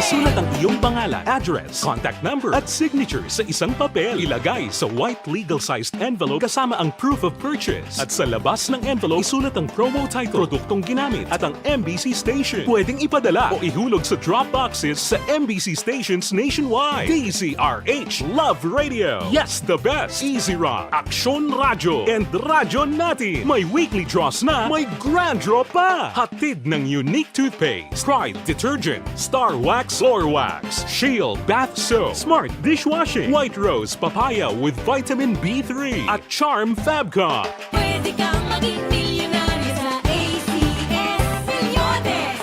Sulat ang iyong pangalan, address, contact number, at signature sa isang papel. Ilagay sa white legal-sized envelope kasama ang proof of purchase. At sa labas ng envelope, isulat ang promo title, produktong ginamit, at ang M B C station. Pwedeng ipadala o ihulog sa drop boxes sa M B C stations nationwide. D Z R H Love Radio. Yes, the best. Easy Rock, Aksyon Radyo, and Radyo Natin. May weekly draws na, may grand draw pa. Hatid ng Unique Toothpaste, Pride Detergent, Star Wax, Floor Wax, Shield Bath Soap, Smart Dishwashing, White Rose Papaya with Vitamin B three, at Charm Fabcon. Pwede kang maging milyonaryo sa A C S Milyones.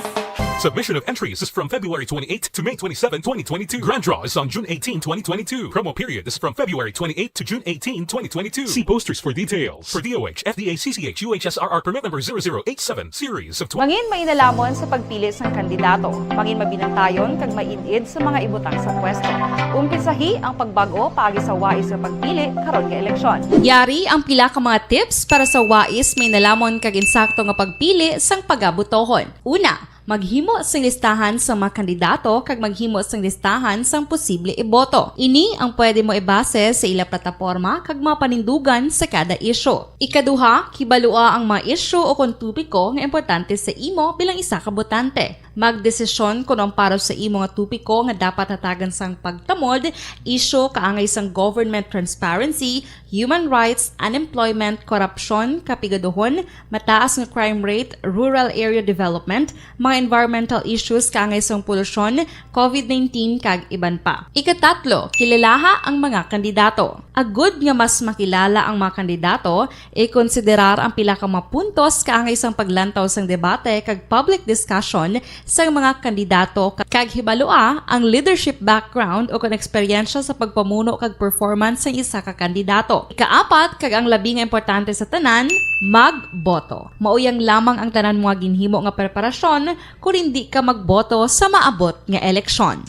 Submission of entries is from February twenty-eighth to May twenty-seven, twenty twenty-two. Grand draw is on June eighteen, twenty twenty-two. Promo period is from February twenty-eighth to June eighteen, twenty twenty-two. See posters for details. For D O H, F D A, C C H, U H S R R permit number zero zero eight seven, series of twenty. Mangin mainalamon sa pagpili sang kandidato. Mangin mabinantayon kag maid-id sa mga ibutang sa pwesto. Umpisahi ang pagbag-o paagi sa wais nga pagpili karon nga eleksyon. Yari ang pila ka mga tips para sa wais mainalamon kag insakto nga pagpili sang pagabutohon. Una, maghimo sing listahan sa mga kandidato kag maghimo sing listahan sang posible iboto. Ini ang pwede mo ibase sa ila plataporma kag mga panindugan sa kada isyu. Ikaduha, kibalua ang mga isyu o kon topiko nga importante sa imo bilang isa ka botante. Magdesisyon kon ang para sa imo nga topiko nga dapat hatagan sang pagtamod, isyu kaangay sang government transparency, human rights, unemployment, korupsyon, kapigaduhon, mataas nga crime rate, rural area development, mga environmental issues kaangay sang polusyon, covid nineteen, kag iban pa. Ikatatlo, kilalaha ang mga kandidato. Agud nga mas makilala ang mga kandidato, ikonsiderar ang pila ka mga puntos kaangay sang paglantaw sang debate kag public discussion sang mga kandidato, kag hibalua ang leadership background o kon eksperyensya sa pagpamuno kag performance sang isa ka kandidato. Ikaapat, kag ang labi nga importante sa tanan, magboto. Mauyang lamang ang tanan mga ginhimo nga preparasyon kon indi ka magboto sa maabot nga eleksyon.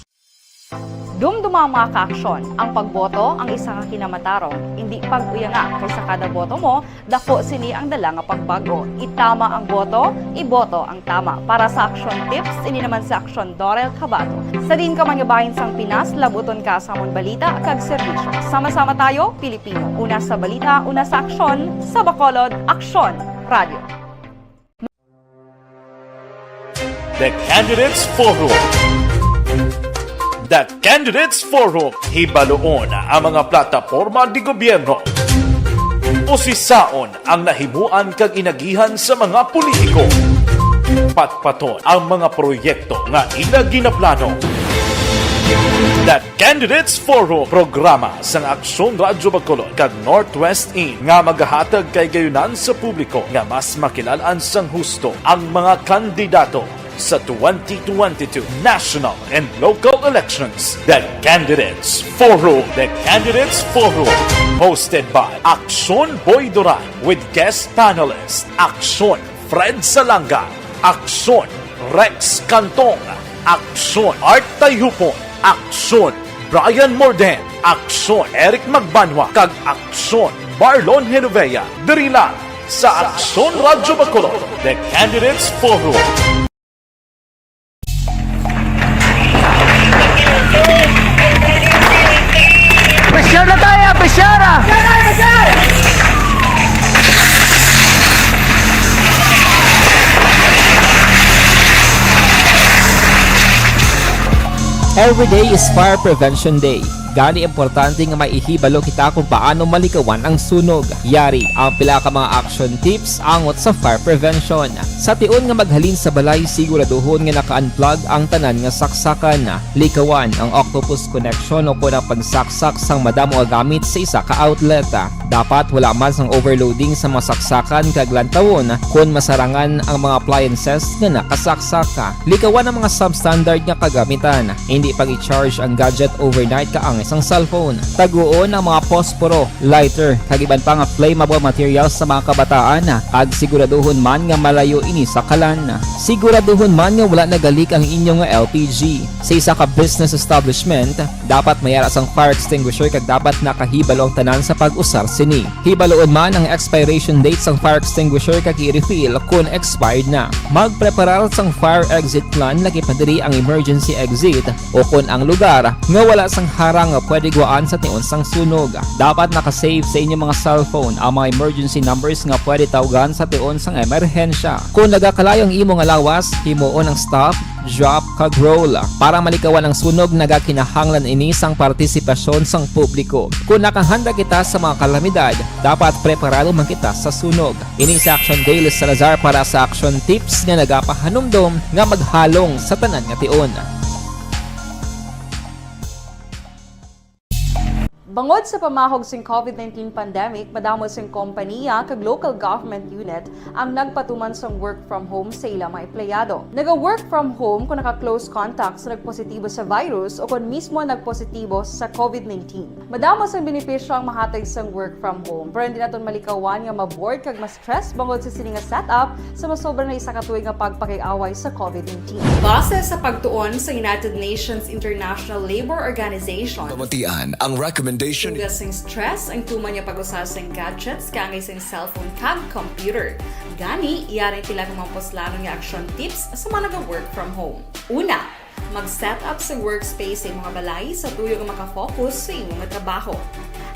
Dumduma, mga kaaksyon, ang pagboto ang isa ka kinamatarong, indi pag-uyanga, kay sa kada boto mo, daku sini ang dala nga pagbag-o. Itama ang boto, iboto ang tama. Para sa Aksyon Tips, ini naman si Aksyon Dorel Cabato. Sa diin ka man nga bahin sang Pinas, labuton ka sa amon balita kag serbisyo. Sama-sama tayo, Pilipino. Una sa balita, una sa aksyon, sa Bacolod, Aksyon Radio. The Candidates Forum. The Candidates Forum. Hibaluon ang mga plataporma de gobyerno. Usisaon ang nahimuan kag inagihan sa mga politiko. Patpaton ang mga proyekto nga ila ginaplano. The Candidates Forum, programa sang Aksyon Radyo Bacolod kag Northwest In nga magahatag kahigayonan sa publiko nga mas makilalan sang husto ang mga kandidato sa twenty twenty-two national and local elections. The Candidates Forum. The Candidates Forum, hosted by Aksyon Boy Duran with guest panelist Aksyon Fred Salanga, Aksyon Rex Cantong, Aksyon Art Tayhupon, Aksyon Brian Morden, Aksyon Eric Magbanwa, kag Aksyon Marlon Genovea. Diri lang sa Aksyon Radyo Bacolod, The Candidates Forum. Presyar na tayo, presyar! Every day is Fire Prevention Day. Gani, importante nga may ihibalo kita kung paano malikawan ang sunog. Yari ang pila ka mga action tips angot sa fire prevention. Sa tion nga maghalin sa balay, siguraduhon nga naka-unplug ang tanan nga saksakan. Likawan ang octopus connection o kon ang pagsaksak sang madamo nga gamit sa isa ka outlet. Dapat wala man sang overloading sa mga saksakan kag lantawon kon masarangan ang mga appliances nga nakasaksak. Likawan ang mga substandard nga kagamitan. Hindi pag-i-charge ang gadget overnight kaangay sang cellphone. Taguon ang mga posporo, lighter, kag iban pa nga flammable materials sa mga kabataan, kag siguraduhon man nga malayo ini sa kalan. Siguraduhon man nga wala nagalik ang inyo nga L P G. Sa isa ka business establishment, dapat may ara sang fire extinguisher kag dapat nakahibalo ang tanan sa pag-usar sini. Hibaluon man ang expiration date sang fire extinguisher kag i-refill kon expired na. Magpreparar sang fire exit plan, lakip na diri ang emergency exit o kon ang lugar nga wala sang harang nga pwede guwaan sa tion sang sunog. Dapat naka-save sa inyo mga cellphone ang mga emergency numbers nga pwede tawgan sa tion sang emerhensya. Kon nagakalayo ang imo nga lawas, himuon ang stop, drop, kag roll. Para malikawan ang sunog, nagakinahanglan ini sang partisipasyon sang publiko. Kon nakahanda kita sa mga kalamidad, dapat preparado man kita sa sunog. Ini si Action Dale Salazar para sa Action Tips nga nagapahanumdom nga maghalong sa tanan nga tion. Bangod sa pamahog sing COVID nineteen pandemic, madamo sing kompaniya kag local government unit ang nagpatuman sang work from home sa ila mga empleyado. Naga-work from home kung naka-close contact sa nagpositibo sa virus o kon mismo nagpositibo sa COVID nineteen. Madamo sang benepisyo ang mahatag sang work from home, pero hindi naton malikawan nga ma-bored kag ma-stress bangod sa sini nga setup sa masobra na isa ka tuig nga pagpakig-away sa COVID nineteen. Base sa pagtuon sa United Nations International Labor Organization, pamatian ang recommendation. Tugas sing stress ang tuman nga pag-usar sing gadgets kaangay sing cellphone kag computer. Gani, yari pila ka mga puslanon nga action tips sa mga naga-work from home. Una, mag-set up sa workspace sa imong balay sa tuyo nga makafocus sa imo nga trabaho.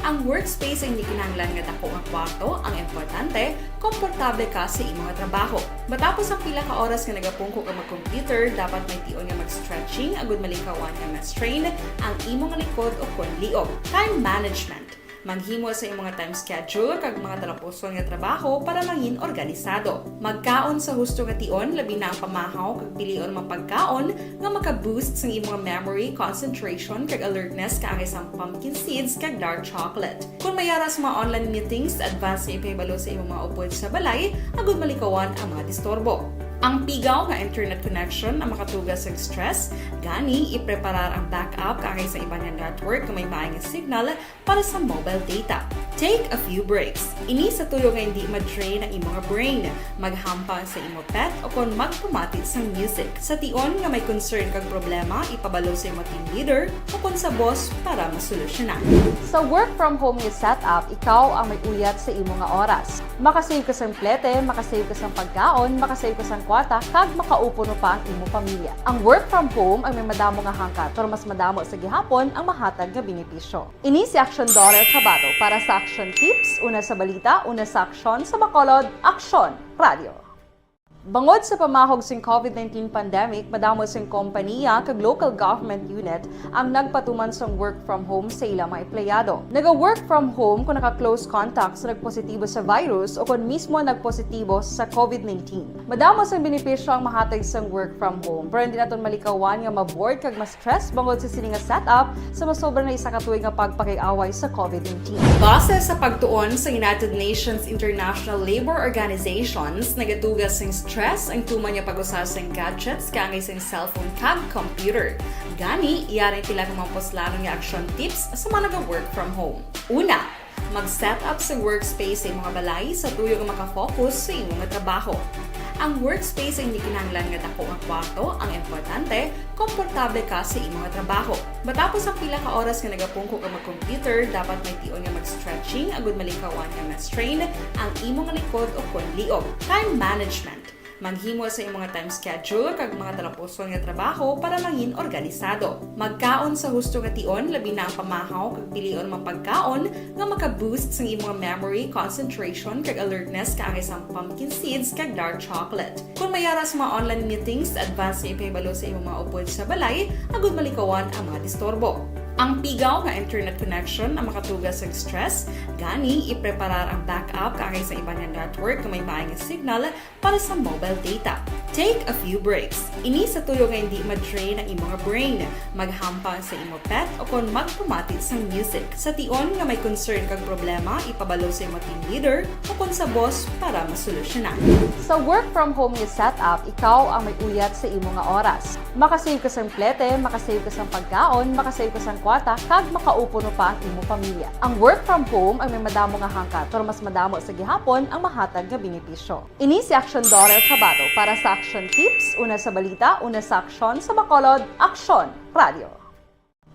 Ang workspace ay hindi kinahanglan nga dako nga kwarto, ang importante, komportable ka sa imo nga trabaho. Matapos ang pila ka oras nga nagapungko ka mag-computer, dapat may tion nga mag-stretching agud malikawan nga ma-strain ang imo nga likod o kon liog. Time management. Maghimo sa imong nga time schedule kag mga talapuson nga trabaho para mangin organisado. Magkaon sa husto nga tion, labi na ang pamahaw kag pilion mga pagkaon nga maka-boost sang imong memory, concentration, kag alertness kaangay sang pumpkin seeds kag dark chocolate. Kung may ara sa mga online meetings, advance nga ipahibalo sa imong mga upod sa balay agud malikawan ang mga disturbo. Ang pigaw nga internet connection ang makatuga sa stress, gani ipreparar ang backup kaangay sa iban nga network nga may maay nga signal para sa mobile data. Take a few breaks. Ini sa tuyo nga hindi ma-drain ang imo nga brain. Maghampang sa imo pet o kon magpamati sang music. Sa tion nga may concern kag problema, ipabalo sa imo team leader o kon sa boss para masolusyonan. Sa work from home nga setup, ikaw ang may uyat sa imo nga oras. Makasave ka sang plete, makasave ka sang pagkaon, makasave ka sang kwarta, kag makaupo pa ang imo pamilya. Ang work from home ang may madamo nga hangkat, pero mas madamo sa gihapon ang mahatag nga benepisyo. Ini si Action Daughter Cabato para sa Action Tips, una sa balita, una sa aksyon, sa Bacolod, Aksyon Radio. Bangod sa pamahog sing COVID nineteen pandemic, madamo sing kompaniya kag local government unit ang nagpatuman sang work from home sa ila mga empleyado. Naga-work from home kung naka-close contact sa nagpositibo sa virus o kon mismo nagpositibo sa COVID nineteen. Madamo sang benepisyo ang mahatag sang work from home, pero hindi naton malikawan nga ma-bored kag ma-stress bangod sa sini nga setup sa masobra na isa ka tuig nga pagpakig-away sa COVID nineteen. Base sa pagtuon sa United Nations International Labor Organizations, nagatuga sing stress ang tuman nga pag-usar sing gadgets kaangay sing cellphone kag computer. Gani, yari pila ka mga puslanon nga action tips sa mga naga-work from home. Una, mag-set up sa workspace sa imong balay sa tuyo nga makafocus sa imong trabaho. Ang workspace ay hindi kinahanglan nga dako nga kwarto, ang importante, komportable ka sa imong trabaho. Matapos ang pila ka oras nga nagapungko ka mag-computer, dapat may tion nga mag-stretching agud malikawan nga ma-strain ang imong likod o kon liog. Time management. Maghimo sa imong time schedule kag mga talapuson nga trabaho para mangin organisado. Magkaon sa husto nga tion, labi na ang pamahaw kag pilion mga pagkaon nga maka-boost sang imong memory, concentration, kag alertness kaangay sang pumpkin seeds kag dark chocolate. Kung may ara sa mga online meetings, advance nga ipahibalo sa imong mga upod sa balay agud malikawan ang mga disturbo. Ang pigaw nga internet connection ang makatuga sa stress, gani ipreparar ang backup kaangay sa iban nga network nga may maay nga signal para sa mobile data. Take a few breaks. Ini sa tuyo nga hindi ma-drain ang imong brain. Maghampang sa imo pet o kon magpamati sang music. Sa tion nga may concern kag problema, ipabalo sa imo team leader o kon sa boss para masolusyonan. Sa work from home nga setup, ikaw ang may uyat sa imo nga oras. Makasave ka sang plete, makasave ka sang pagkaon, makasave ka sang bata, kag makaupo no pa ang imo pamilya. Ang work from home ang may madamo nga hangkat, pero mas madamo sa gihapon ang mahatag nga benepisyo. Ini si Action Daughter Kabato para sa Action Tips, una sa balita, una sa aksyon, sa Bacolod, Aksyon Radio.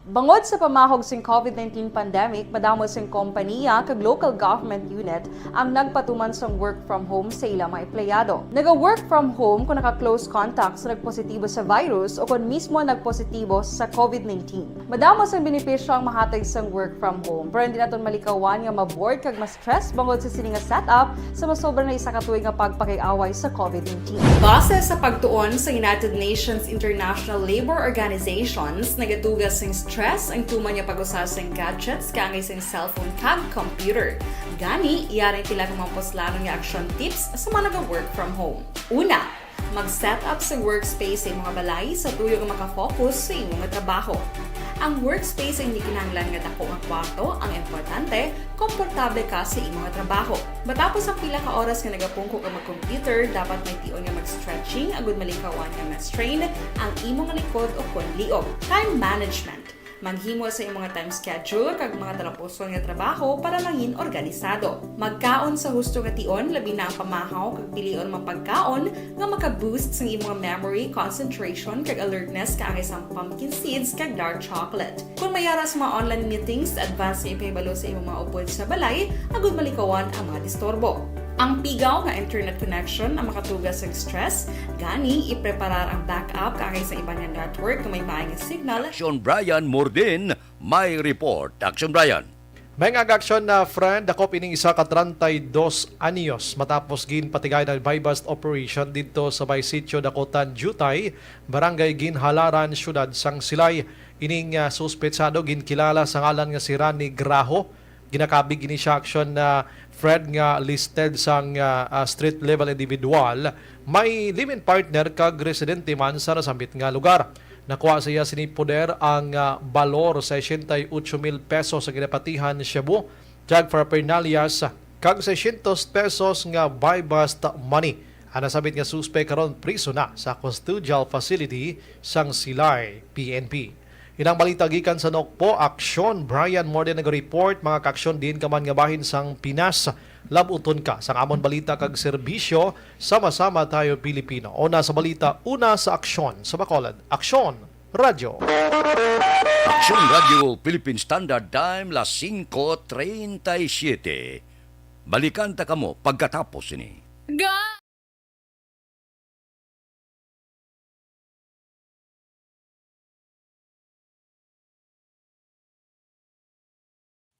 Bangod sa pamahog sing covid nineteen pandemic, madamo sing kompaniya kag local government unit ang nagpatuman sang work from home sa ila mga empleyado. Naga-work from home kung naka-close contact sa nagpositibo sa virus o kon mismo nagpositibo sa covid nineteen. Madamo sang benepisyo ang mahatag sang work from home, pero hindi naton malikawan nga ma-bored kag ma-stress bangod sa sini nga setup sa masobra na isa ka tuig nga pagpakig-away sa covid nineteen. Base sa pagtuon sa United Nations International Labor Organizations, nagatuga sing stress ang tuman nga pag-usa sing gadgets kaangay sing cellphone kag computer. Gani, yari ang pila ka mga puslanon nga action tips sa mga naga-work from home. Una, mag-set up sa workspace sa imong balay sa tuyo nga makafocus sa imo nga trabaho. Ang workspace ay hindi kinahanglan nga dako nga kwarto ang importante, komportable ka sa imo nga trabaho. Matapos ang pila ka oras nga nagapungko ka mag-computer, dapat may tion nga mag-stretching agud malikawan nga ma-strain ang imo nga likod o kon liog. Time management. Maghimo sa imong nga time schedule kag mga talapuson nga trabaho para mangin organisado. Magkaon sa husto nga tion, labi na ang pamahaw kag pilion mga pagkaon nga maka-boost sang imong memory, concentration, kag alertness kaangay sang pumpkin seeds kag dark chocolate. Kung may ara sa mga online meetings, advance nga ipahibalo sa imong mga upod sa balay agud malikawan ang mga disturbo. Ang pigaw nga internet connection ang makatuga sang stress, gani ipreparar ang backup kaangay sa iban nga network nga may maay nga signal. Action Brian Mordin, may report. Action Brian. May nga aksyon na friend, dakop ining isa ka treinta y dos anyos matapos ginpatigay ang buy-bust operation didto sa may sitio Dakotan, Jutay, Barangay Ginhalaran, Siyudad sang Silay. Ining, ah, suspetsado ginkilala sa ngalan nga si Rani Graho. Ginakabig ini siya aksyon na friend nga listed sang, ah, ah, street level individual. May live-in partner kag residente man sa nasambit nga lugar. Nakuha sa iya sini poder ang, ah, balor sesenta y ocho mil pesos sa ginapatihan shabu, drug paraphernalia, kag seiscientos pesos nga buy-bust money. Ang nasambit nga suspek karon priso na sa custodial facility sang Silay P N P. Inang balita gikan sa Nokpo, Aksyon, Brian Morden nag-report, mga kaaksyon diin ka man nga bahin sang Pinas. Lab-uton ka sang amon balita kag serbisyo, sama-sama tayo Pilipino. Una sa balita, una sa aksyon sa Bacolod. Aksyon, Radyo. Aksyon Radyo, Philippine Standard Time, las singko treinta y siete. Balikan ta kamo pagkatapos sini. Ga-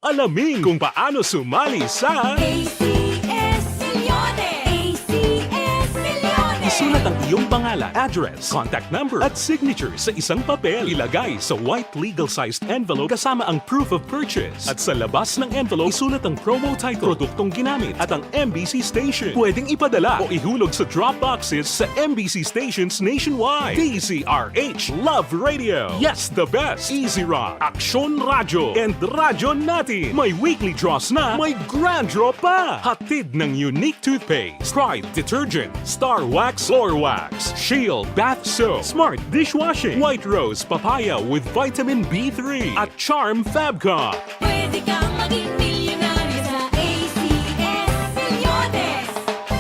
Alamin kung paano sumali sa A C S Milyones! A C S Milyones! Isulat ang iyong pangalan, address, contact number, at signature sa isang papel. Ilagay sa white legal-sized envelope kasama ang proof of purchase. At sa labas ng envelope, isulat ang promo title, produktong ginamit, at ang M B C station. Pwedeng ipadala o ihulog sa drop boxes sa M B C stations nationwide. D Z R H Love Radio. Yes, the best. Easy Run. Aksyon Radyo and Radyo Natin. May weekly draws na, may grand draw pa. Hatid ng Unique Toothpaste, Pride Detergent, Star Wax, Floor Wax, Shield Bath Soap, Smart Dishwashing, White Rose Papaya with Vitamin B three, at Charm Fab Cup. Pwede kang maging milyonaryo sa A C S Milyones.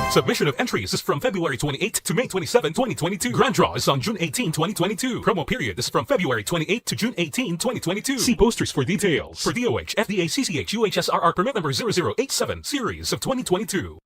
Submission of entries is from February twenty-eighth to May twenty-seven, twenty twenty-two. Grand draw is on June eighteen, twenty twenty-two. Promo period is from February twenty-eighth to June eighteen, twenty twenty-two. See posters for details. For D O H, F D A, C C H, U H S R R permit number zero zero eight seven, series of twenty twenty-two.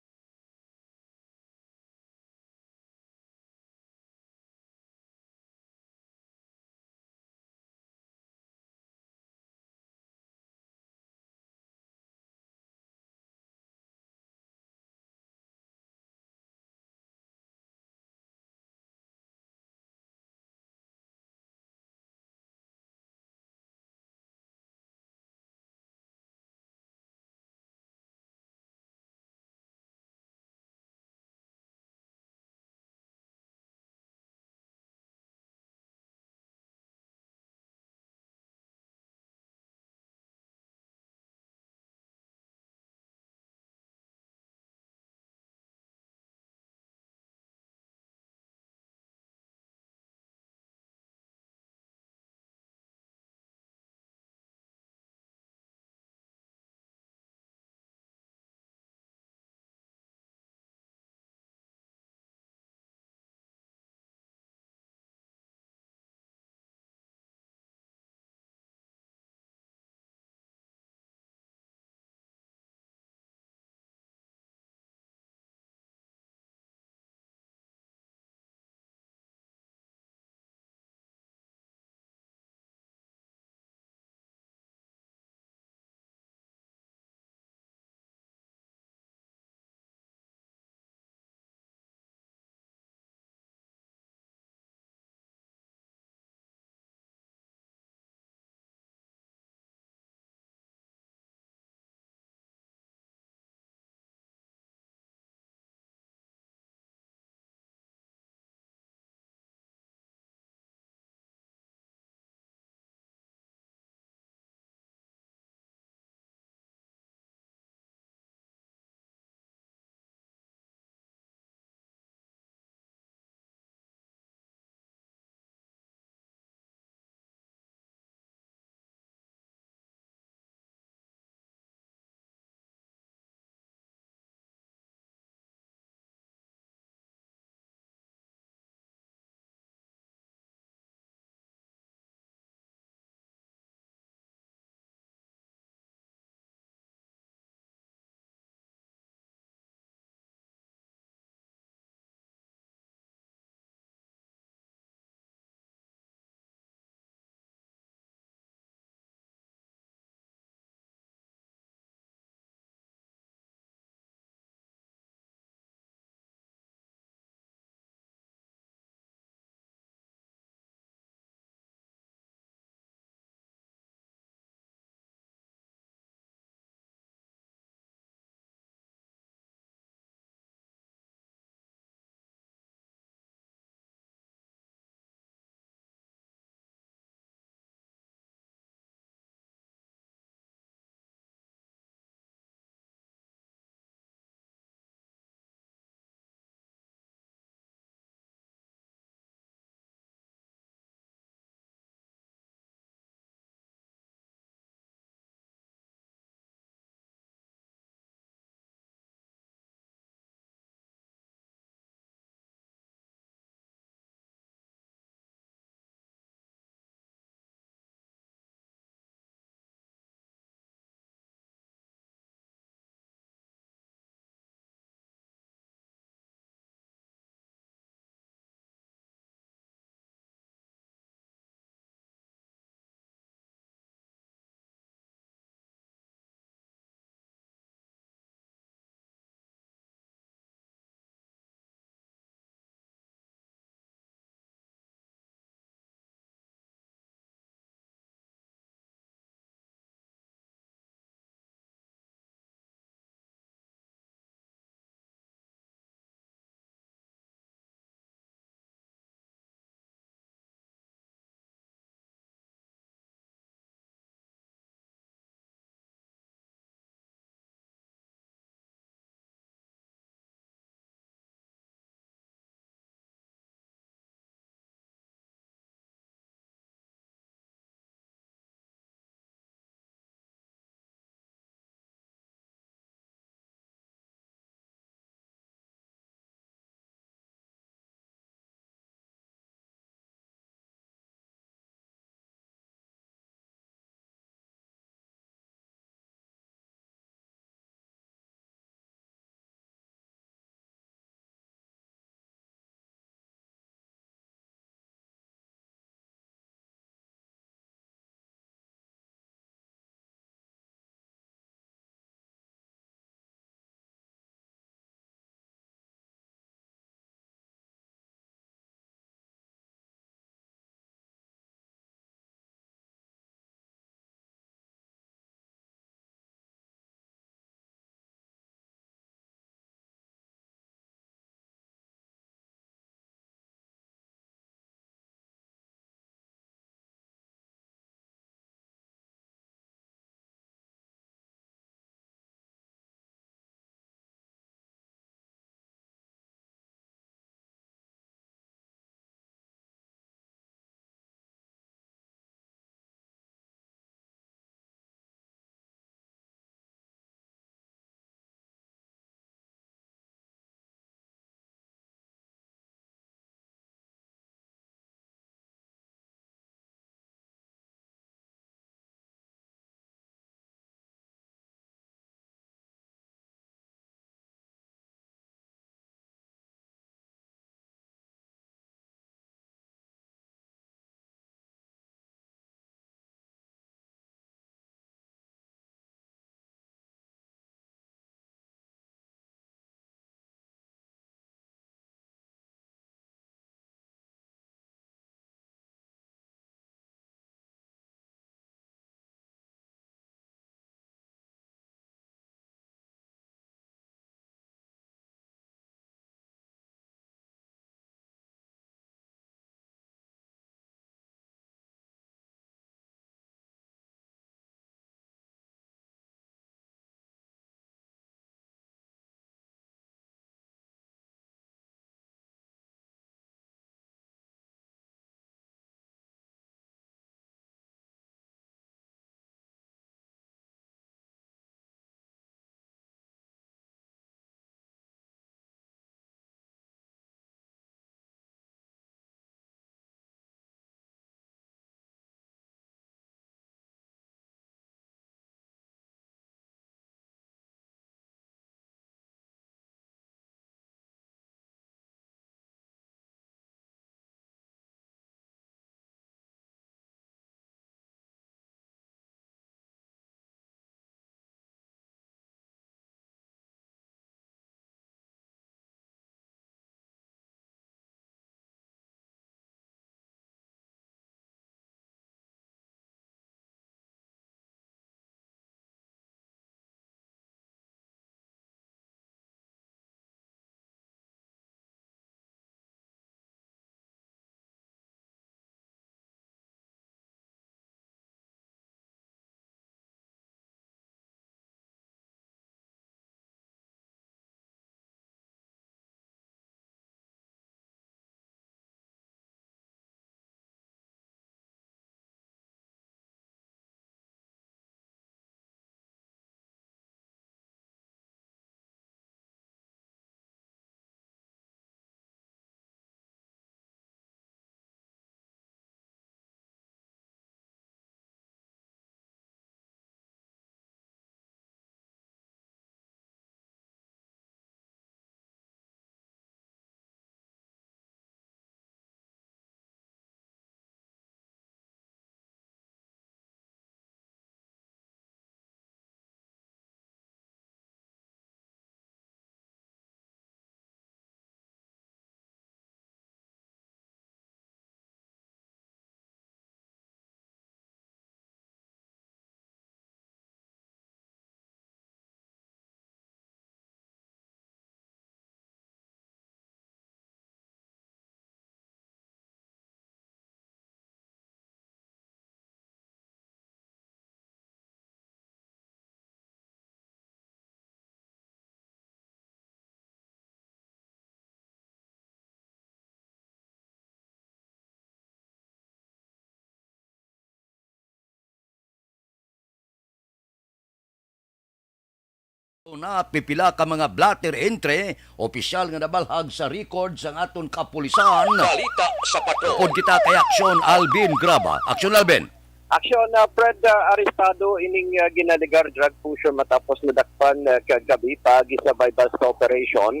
Na pipila ka mga blotter entry, opisyal nga nabalhag sa record sang aton kapulisan. Balita sa Patrol. Upod kita kay Aksyon Alvin Graba. Aksyon Alvin. Aksyon, ah, Fred, ah, arestado ining, ah, ginalegar drug pusher matapos nadakpan, ah, kagabi paagi sa buy-bust operation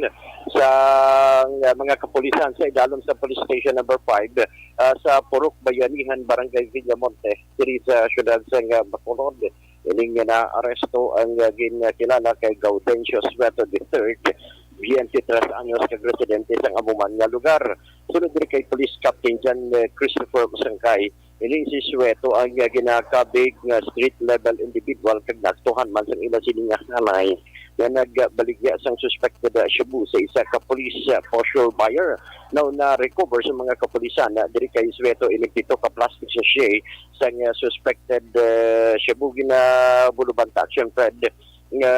sa, ah, mga kapulisan sa idalom sa Police Station Number Five, ah, sa Purok Bayanihan, Barangay Villamonte, diri sa siyudad sang, ah, Bacolod. Ining naaresto ang, ah, ginkilala kay Gaudencio Sueto the third, twenty-three anyos, kag residente sang amo man nga lugar. Sulod diri kay Police Captain John, eh, Christopher Usangkay, ini si Sueto ang, ah, ginakabig nga street level individual kag naaktuhan man sang ila sini nga hanay nga nagbaligya sang suspected, ah, shabu sa isa ka police, ah, posture buyer. Now, na-recover sa mga kapulisan na diri kay Sueto ining pito ka plastic sachet sang, ah, suspected, ah, shabu. Ginabulubanta, Action Fred, nga,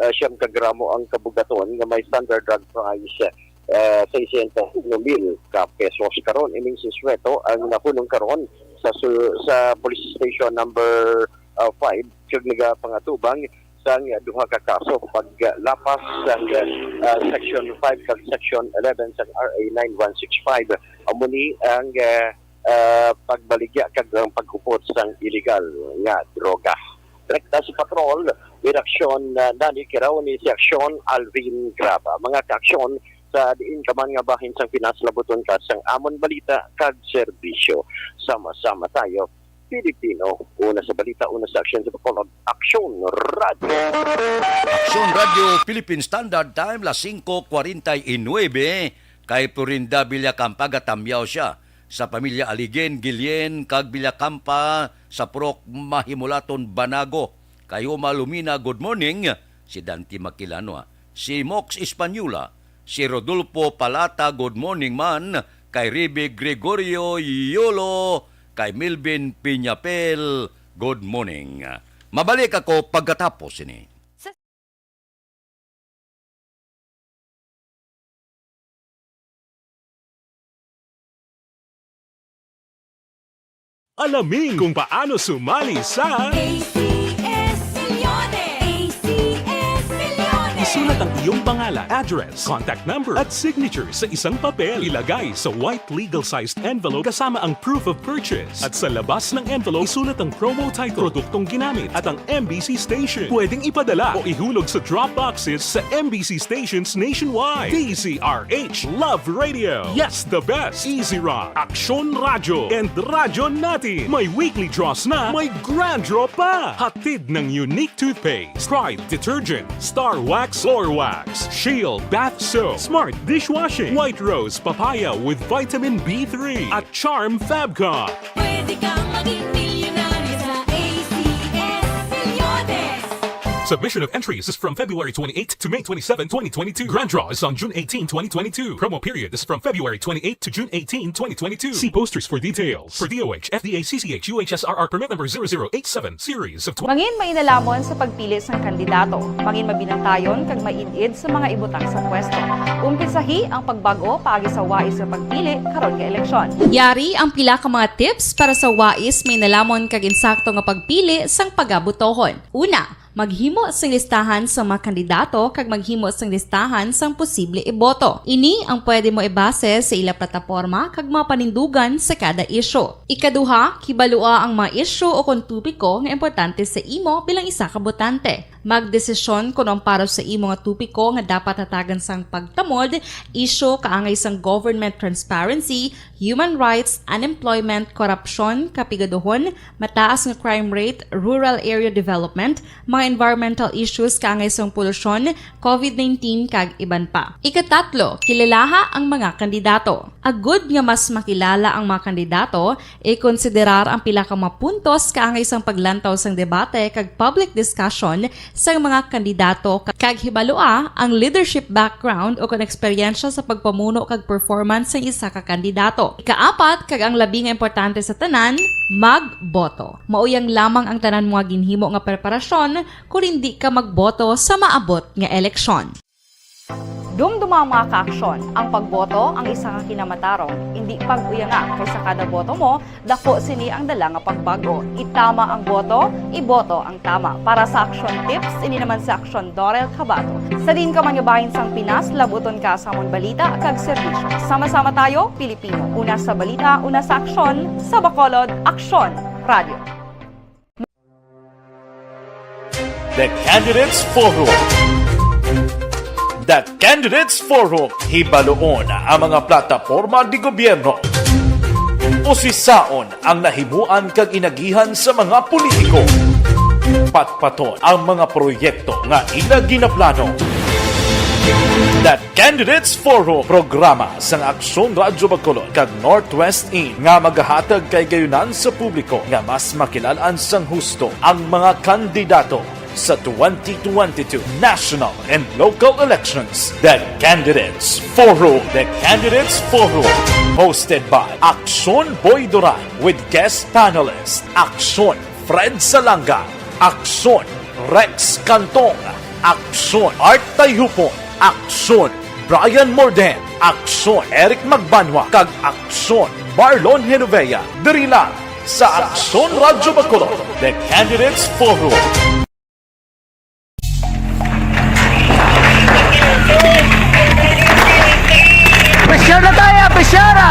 ah, siyam ka gramo ang kabugaton nga may standard drug price, ah, seiscientos uno mil ka pesos. Karon, ining si Sueto ang nahunong karon sa su-, sa Police Station Number, ah, Five, kag nagapangatubang sang duha ka kaso paglapas sang, ah, Section Five kag Section Eleven sang R A nine one six five. Amo ni ang, ah, ah, pagbaligya kag ang pagkupot sang iligal nga droga. Direkta sa patrol, may reaksyon na nani kiraw ni si Aksyon Alvin Graba. Mga kaaksyon, sa diin ka man nga bahin sang Pinas, labuton ka sang amon balita kag serbisyo. Sama-sama tayo, Pilipino. Una sa balita, una sa aksyon sa Bacolod. Aksyon Radio. Aksyon Radio Philippine Standard Time, las singko kwarenta y nuebe. Kay Florinda Villacampa, gatamyaw siya sa pamilya Aligen, Guillen, kag Villacampa sa Purok Mahimulaton, Banago. Kay Uma Lumina, good morning. Si Dante Maquilano, ha. Si Mox Española, si Rodolfo Palata, good morning man. Kay Ribe Gregorio Yolo, kay Melvin Piñapel, good morning. Mabalik ako pagkatapos ini. Alamin kung paano sumali sa A C S Milyones. A C S Milyones. Isulat ang iyong pangalan, address, contact number, at signature sa isang papel. Ilagay sa white legal-sized envelope kasama ang proof of purchase. At sa labas ng envelope, isulat ang promo title, produktong ginamit, at ang M B C station. Pwedeng ipadala o ihulog sa drop boxes sa M B C stations nationwide. D Z R H Love Radio. Yes, the best. Easy Rock, Aksyon Radyo, and Radyo Natin. May weekly draws na, may grand draw pa. Hatid ng Unique Toothpaste, Pride Detergent, Star Wax Floor Wax, Shield Bath Soap, Smart Dishwashing, White Rose Papaya with Vitamin B three, at Charm Fabcon. Pwede kang maging milyonaryo sa A C S Milyones. Submission of entries is from February twenty-eighth to May twenty-seven, twenty twenty-two. Grand draw is on June eighteen, twenty twenty-two. Promo period is from February twenty-eighth to June eighteen, twenty twenty-two. See posters for details. For D O H, F D A, C C H, U H S R R permit number zero zero eight seven, series of twenty. Mangin mainalamon sa pagpili sang kandidato. Mangin mabinantayon kag maid-id sa mga ibutang sa pwesto. Umpisahi ang pagbag-o paagi sa wais nga pagpili karon nga eleksyon. Yari ang pila ka mga tips para sa wais mainalamon kag insakto nga pagpili sang pagabotohon. Una, maghimo sing listahan sa mga kandidato kag maghimo sing listahan sang posible iboto. Ini ang pwede mo ibase sa ila plataporma kag mga panindugan sa kada isyu. Ikaduha, kibalua ang mga isyu o kon topiko nga importante sa imo bilang isa ka botante. Magdesisyon kon ang para sa imo nga topiko nga dapat hatagan sang pagtamod, isyu kaangay sang government transparency, human rights, unemployment, korupsyon, kapigaduhon, mataas nga crime rate, rural area development, mga environmental issues kaangay sang polusyon, covid nineteen, kag iban pa. Ikatatlo, kilalaha ang mga kandidato. Agud nga mas makilala ang mga kandidato, ikonsiderar ang pila ka mga puntos kaangay sang paglantaw sang debate kag public discussion sang mga kandidato, kag hibalua ang leadership background o kon eksperyensya sa pagpamuno kag performance sang isa ka kandidato. Ikaapat, kag ang labi nga importante sa tanan, magboto. Mauyang lamang ang tanan mga ginhimo nga preparasyon kon indi ka magboto sa maabot nga eleksyon. Dumduma ang mga kaaksyon. Ang pagboto ang isa ka kinamatarong. Indi pag-uyanga, kay sa kada boto mo, dako sini ang dala nga pagbago. Itama ang boto, iboto ang tama. Para sa Aksyon Tips, ini naman si Aksyon Dorel Cabato. Sa diin ka man nga bahin sang Pinas, labuton ka sa amon balita kag serbisyo. Sama-sama tayo, Pilipino. Una sa balita, una sa aksyon, sa Bacolod, Aksyon Radio. The Candidates Forum. The Candidates Forum, hibaluon ang mga plataporma de gobyerno. Usisaon ang nahimuan kag inagihan sa mga politiko. Patpaton ang mga proyekto nga ila ginaplano. The Candidates Forum, programa sang Aksyon Radyo Bacolod kag Northwest In nga magahatag kaayuhan sa publiko nga mas makilal-an sang husto ang mga kandidato sa twenty twenty-two national and local elections. The Candidates Forum. The Candidates Forum, hosted by Aksyon Boy Duran with guest panelist Aksyon Fred Salanga, Aksyon Rex Cantong, Aksyon Art Tayhupon, Aksyon Brian Morden, Aksyon Eric Magbanwa, kag Aksyon Marlon Genovea, diri lang sa Aksyon Radyo Bacolod, The Candidates Forum. Pressure na tayo! Pressure na!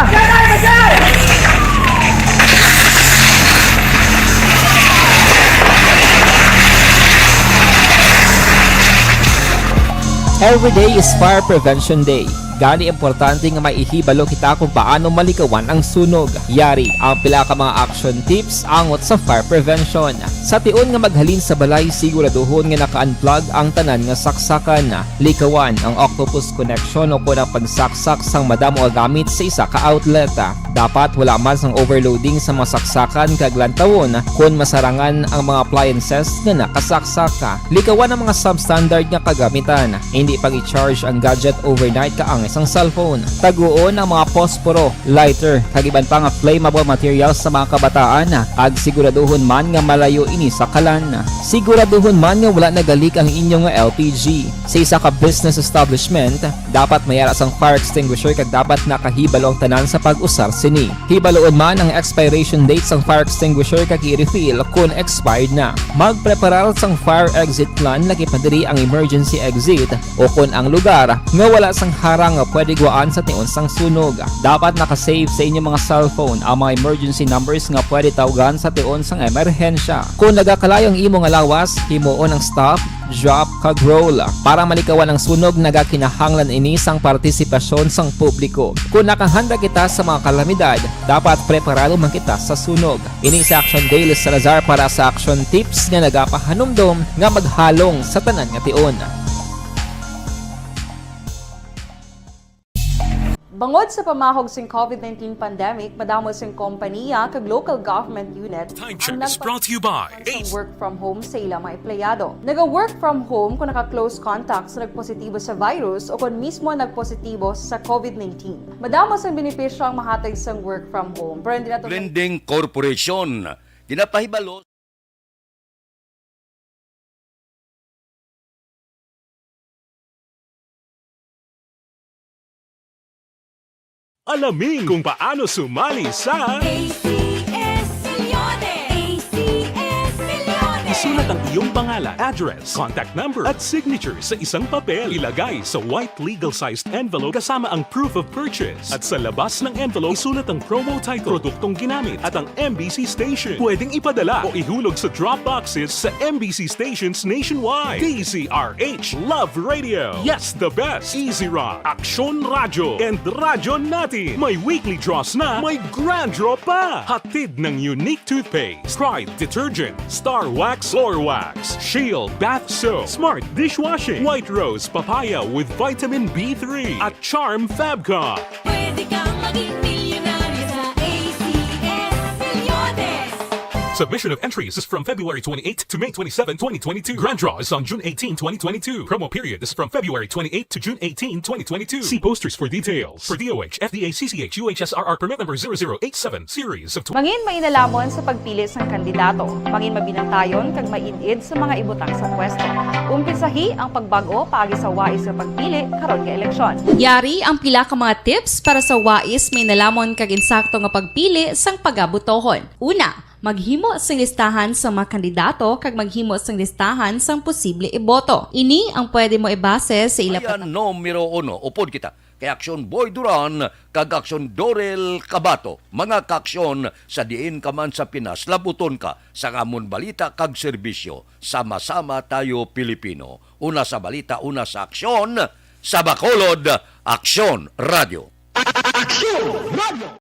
Every day is Fire Prevention Day. Gani, importante nga may ihibalo kita kung paano malikawan ang sunog. Yari ang pila ka mga action tips angot sa fire prevention. Sa tion nga maghalin sa balay, siguraduhon nga naka-unplug ang tanan nga saksakan. Likawan ang octopus connection o kon ang pagsaksak sang madamo nga gamit sa isa ka outlet. Dapat wala man sang overloading sa mga saksakan kag lantawon kon masarangan ang mga appliances nga nakasaksak. Likawan ang mga substandard nga kagamitan. Indi pag-i-charge ang gadget overnight kaangay sang cellphone. Taguon ang mga posporo, lighter, kag iban pa nga flammable materials sa mga kabataan, kag siguraduhon man nga malayo ini sa kalan. Siguraduhon man nga wala nagalik ang inyo nga L P G. Sa isa ka business establishment, dapat may ara sang fire extinguisher kag dapat nakahibalo ang tanan sa pag-usar sini. Hibaluon man ang expiration date sang fire extinguisher kag i-refill kon expired na. Magpreparar sang fire exit plan, lakip na diri ang emergency exit o kon ang lugar nga wala sang harang nga pwede gwaan sa tion sang sunog. Dapat naka-save sa inyo mga cellphone ang mga emergency numbers nga pwede tawgan sa tion sang emerhensya. Kon nagakalayo ang imo nga lawas, himuon ang stop, drop, kag roll. Para malikawan ang sunog, nagakinahanglan ini sang partisipasyon sang publiko. Kon nakahanda kita sa mga kalamidad, dapat preparado man kita sa sunog. Ini si Action Dale Salazar para sa Action Tips nga nagapahanumdom nga maghalong sa tanan nga tion. Bangod sa pamahog sing covid nineteen pandemic, madamo sing kompaniya kag local government unit Time ang check is brought to you by nagpatupad sa Ace. Work from home sa ilang mga empleyado. Naga-work from home kung naka-close contact sa nagpositibo sa virus o kon mismo nagpositibo sa covid nineteen. Madamo sang benepisyo ang mahatag sang work from home, pero hindi nato Lending Corporation, ginapahibalo Alamin kung paano sumali sa A C S Milyones! A C S Milyones! Isulat ang iyong pangalan, address, contact number, at signature sa isang papel. Ilagay sa white legal-sized envelope kasama ang proof of purchase. At sa labas ng envelope, isulat ang promo title, produktong ginamit, at ang M B C station. Pwedeng ipadala o ihulog sa drop boxes sa M B C stations nationwide. D Z R H, Love Radio. Yes, the best. Easy Rock, Aksyon Radyo, and Radyo Natin. May weekly draws na, may grand draw pa. Hatid ng Unique Toothpaste, Pride Detergent, Star Wax Floor Wax, Shield Bath Soap, Smart Dishwashing, White Rose Papaya with Vitamin B three, at Charm Fab Cup. Pwede kang maging milyonaryo sa A C S Milyones. Submission of entries is from February twenty-eighth to May twenty-seven, twenty twenty-two. Grand draw is on June eighteen, twenty twenty-two. Promo period is from February twenty-eighth to June eighteen, twenty twenty-two. See posters for details. For D O H, F D A, C C H, U H S R R permit number zero zero eight seven, series of tw- Mangin mainalamon sa pagpili sang kandidato. Mangin mabinantayon kag maid-id sa mga ibutang sa pwesto. Umpisahi ang pagbag-o paagi sa wais nga pagpili karon nga eleksyon. Yari ang pila ka mga tips para sa wais, mainalamon kag insakto nga pagpili sang pagabutohon. Una, maghimo sing listahan sa mga kandidato kag maghimo sing listahan sang posible iboto. Ini ang pwede mo ibase sa ila Ayan, pata- numero uno, upod kita. Kay Aksyon Boy Duran kag Aksyon Dorel Kabato, mga kaaksyon, sa diin ka man sa Pinas, labuton ka sa amon balita kag serbisyo. Sama-sama tayo, Pilipino. Una sa balita, una sa aksyon, sa Bacolod, Aksyon Radio. Aksyon Radio.